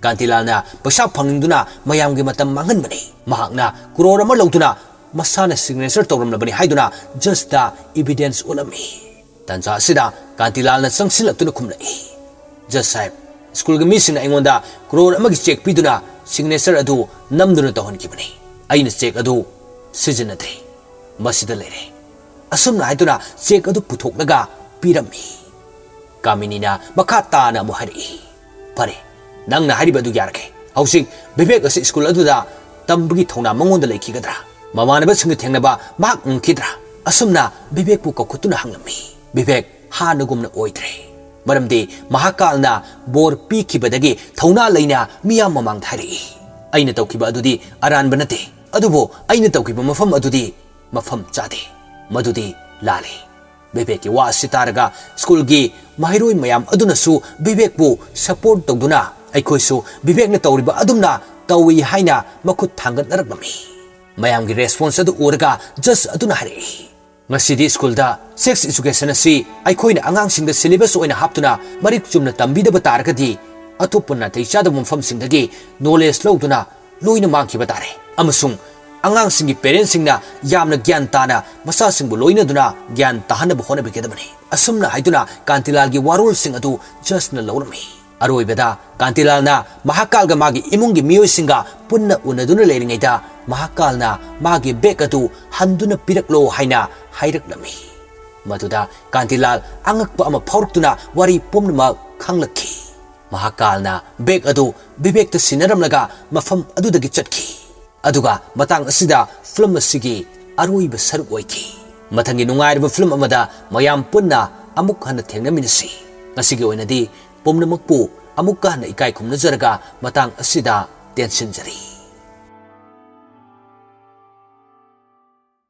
ꯀꯥꯟꯇꯤꯂꯥꯜꯅ ꯄꯩꯁꯥ ꯐꯪꯅꯤꯡꯗꯨꯅ ꯃꯌꯥꯝꯒꯤ ꯃꯇꯝ ꯃꯥꯡꯍꯟꯕꯅꯤ꯫ ꯃꯍꯥꯛꯅ ꯀ꯭ꯔꯣꯔ ꯑꯃ ꯂꯧꯗꯨꯅ ꯃꯁꯥꯅ ꯁꯤꯒꯅꯦꯆꯔ ꯇꯧꯔꯝꯂꯕꯅꯤ ꯍꯥꯏꯗꯨꯅ ꯖꯁꯇ ꯏꯚꯤꯗꯦꯟꯁ ꯎꯠꯂꯝꯃꯤ꯫ ꯇꯥꯟꯖꯥ ꯑꯁꯤꯗ ꯀꯥꯟꯇꯤꯂꯥꯜꯅ ꯆꯪꯁꯤꯜꯂꯛꯇꯨꯅ ꯈꯨꯝꯂꯛꯏ, "ꯖꯁ ꯁꯥꯍꯦꯕ, ꯁ꯭ꯀꯨꯜꯒꯤ ꯃꯤꯁꯤꯡꯅ ꯑꯩꯉꯣꯟꯗ ꯀ꯭ꯔꯣꯔ ꯑꯃꯒꯤ ꯆꯦꯛ ꯄꯤꯗꯨꯅ ꯁꯤꯒꯅꯦꯆꯔ ꯑꯗꯨ ꯅꯝꯗꯨꯅ ꯇꯧꯍꯟꯈꯤꯕꯅꯤ꯫ ꯑꯩꯅ ꯆꯦꯛ ꯑꯗꯨ ꯁꯤꯖꯤꯟꯅꯗ꯭ꯔꯤ꯫ ꯃꯁꯤꯗ ꯂꯩꯔꯦ꯫" ꯑꯁꯨꯝꯅ ꯍꯥꯏꯗꯨꯅ ꯆꯦꯛ ꯑꯗꯨ ꯄꯨꯊꯣꯛꯂꯒ ꯄꯤꯔꯝꯃꯤ꯫ ꯀꯥꯃꯤꯅꯤꯅ ꯃꯈꯥ ꯇꯥꯅ ꯑꯃꯨꯛ ꯍꯥꯏꯔꯛꯏ, "ꯐꯔꯦ, ꯅꯪꯅ ꯍꯥꯏꯔꯤꯕ ꯑꯗꯨ ꯌꯥꯔꯒꯦ꯫ ꯍꯧꯖꯤꯛ ꯕꯤꯕꯦꯛ ꯑꯁꯤ ꯁ꯭ꯀꯨꯜ ꯑꯗꯨꯗ ꯇꯝꯕꯒꯤ ꯊꯧꯅꯥ ꯃꯉꯣꯟꯗ ꯂꯩꯈꯤꯒꯗ꯭ꯔꯥ? ꯃꯃꯥꯟꯅꯕꯁꯤꯡꯒ ꯊꯦꯡꯅꯕ ꯃꯍꯥꯛ ꯉꯝꯈꯤꯗ꯭ꯔꯥ?" ꯑꯁꯨꯝꯅ ꯕꯤꯕꯦꯛꯄꯨ ꯀꯧꯈꯠꯇꯨꯅ ꯍꯪꯂꯝꯃꯤ꯫ ꯕꯤꯕꯦꯛ ꯍꯥꯟꯅꯒꯨꯝꯅ ꯑꯣꯏꯗ꯭ꯔꯦ꯫ ꯃꯔꯝꯗꯤ ꯃꯍꯥꯛꯀꯥꯜꯅ ꯕꯣꯔ ꯄꯤꯈꯤꯕꯗꯒꯤ ꯊꯧꯅꯥ ꯂꯩꯅ ꯃꯤꯌꯥꯝ ꯃꯃꯥꯡꯗ ꯍꯥꯏꯔꯛꯏ, "ꯑꯩꯅ ꯇꯧꯈꯤꯕ ꯑꯗꯨꯗꯤ ꯑꯔꯥꯟꯕ ꯅꯠꯇꯦ, ꯑꯗꯨꯕꯨ ꯑꯩꯅ ꯇꯧꯈꯤꯕ ꯃꯐꯝ ꯑꯗꯨꯗꯤ ꯃꯐꯝ ꯆꯥꯗꯦ꯫ ꯃꯗꯨꯗꯤ ꯂꯥꯜꯂꯦ꯫" ꯕꯤꯕꯦꯛꯀꯤ ꯋꯥ ꯑꯁꯤ ꯇꯥꯔꯒ ꯁ꯭ꯀꯨꯜꯒꯤ ꯃꯍꯩꯔꯣꯏ ꯃꯌꯥꯝ ꯑꯗꯨꯅꯁꯨ ꯕꯤꯕꯦꯛꯄꯨ ꯁꯄꯣꯔꯠ ꯇꯧꯗꯨꯅ ꯑꯩꯈꯣꯏꯁꯨ ꯕꯤꯕꯦꯛꯅ ꯇꯧꯔꯤꯕ ꯑꯗꯨꯝꯅ ꯇꯧꯏ ꯍꯥꯏꯅ ꯃꯈꯨꯠ ꯊꯥꯡꯒꯠꯅꯔꯛꯂꯝꯃꯤ꯫ ꯃꯌꯥꯝꯒꯤ ꯔꯦꯁꯄꯣꯟꯁ ꯑꯗꯨ ꯎꯔꯒ ꯖꯁ ꯑꯗꯨꯅ ꯍꯥꯏꯔꯛꯏ, "ꯉꯁꯤꯗꯤ ꯁ꯭ꯀꯨꯜꯗ ꯁꯦꯛꯁ ꯏꯖꯨꯀꯦꯁꯟ ꯑꯁꯤ ꯑꯩꯈꯣꯏꯅ ꯑꯉꯥꯡꯁꯤꯡꯗ ꯁꯤꯂꯦꯕꯁ ꯑꯣꯏꯅ ꯍꯥꯞꯇꯨꯅ ꯃꯔꯤꯛ ꯆꯨꯝꯅ ꯇꯝꯕꯤꯗꯕ ꯇꯥꯔꯒꯗꯤ ꯑꯇꯣꯞꯄ ꯅꯥꯇꯩ ꯆꯥꯗꯕ ꯃꯐꯝꯁꯤꯡꯗꯒꯤ ꯅꯣꯂꯦꯖ ꯂꯧꯗꯨꯅ ꯂꯣꯏꯅ ꯃꯥꯡꯈꯤꯕ ꯇꯥꯔꯦ꯫ ꯑꯃꯁꯨꯡ ꯑꯉꯥꯡꯁꯤꯡꯒꯤ ꯄꯦꯔꯦꯟꯁꯁꯤꯡꯅ ꯌꯥꯝꯅ ꯒ꯭ꯌꯥꯟ ꯇꯥꯅ ꯃꯆꯥꯁꯤꯡꯕꯨ ꯂꯣꯏꯅꯗꯨꯅ ꯒ꯭ꯌꯥꯟ ꯇꯥꯍꯟꯅꯕ ꯍꯣꯠꯅꯕꯤꯒꯗꯕꯅꯤ꯫" ꯑꯁꯨꯝꯅ ꯍꯥꯏꯗꯨꯅ ꯀꯥꯟꯇꯤꯂꯥꯜꯒꯤ ꯋꯥꯔꯣꯜꯁꯤꯡ ꯑꯗꯨ ꯖꯁꯅ ꯂꯧꯔꯝꯃꯤ꯫ ꯑꯔꯣꯏꯕꯗ ꯀꯥꯟꯇꯤꯂꯥꯜꯅ ꯃꯍꯥꯛꯀꯥꯜꯒ ꯃꯥꯒꯤ ꯏꯃꯨꯡꯒꯤ ꯃꯤꯑꯣꯏꯁꯤꯡꯒ ꯄꯨꯟꯅ ꯎꯅꯗꯨꯅ ꯂꯩꯔꯤꯉꯩꯗ ꯃꯍꯥꯛꯀꯥꯜꯅ ꯃꯥꯒꯤ ꯕꯦꯒ ꯑꯗꯨ ꯍꯟꯗꯨꯅ ꯄꯤꯔꯛꯂꯣ ꯍꯥꯏꯅ ꯍꯥꯏꯔꯛꯂꯝꯃꯤ꯫ ꯃꯗꯨꯗ ꯀꯥꯟꯇꯤꯂꯥꯜ ꯑꯉꯛꯄ ꯑꯃ ꯐꯥꯎꯔꯛꯇꯨꯅ ꯋꯥꯔꯤ ꯄꯨꯝꯅꯃꯛ ꯈꯪꯂꯛꯈꯤ꯫ ꯃꯍꯥꯛꯀꯥꯜꯅ ꯕꯦꯒ ꯑꯗꯨ ꯕꯤꯕꯦꯛꯇ ꯁꯤꯟꯅꯔꯝꯂꯒ ꯃꯐꯝ ꯑꯗꯨꯗꯒꯤ ꯆꯠꯈꯤ꯫ ꯑꯗꯨꯒ ꯃꯇꯥꯡ ꯑꯁꯤꯗ ꯐꯤꯂꯝ ꯑꯁꯤꯒꯤ ꯑꯔꯣꯏꯕ ꯁꯔꯨꯛ ꯑꯣꯏꯈꯤ꯫ ꯃꯊꯪꯒꯤ ꯅꯨꯡꯉꯥꯏꯔꯕ ꯐꯤꯂꯝ ꯑꯃꯗ ꯃꯌꯥꯝ ꯄꯨꯟꯅ ꯑꯃꯨꯛ ꯍꯟꯅ ꯊꯦꯡꯅꯃꯤꯟꯅꯁꯤ꯫ ꯉꯁꯤꯒꯤ ꯑꯣꯏꯅꯗꯤ ꯄꯨꯝꯅꯃꯛꯄꯨ ꯑꯃꯨꯛꯀ ꯍꯟꯅ ꯏꯀꯥꯏ ꯈꯨꯝꯅꯖꯔꯒ ꯃꯇꯥꯡ ꯑꯁꯤꯗ ꯇꯦꯟꯁꯤꯟꯖꯔꯤ꯫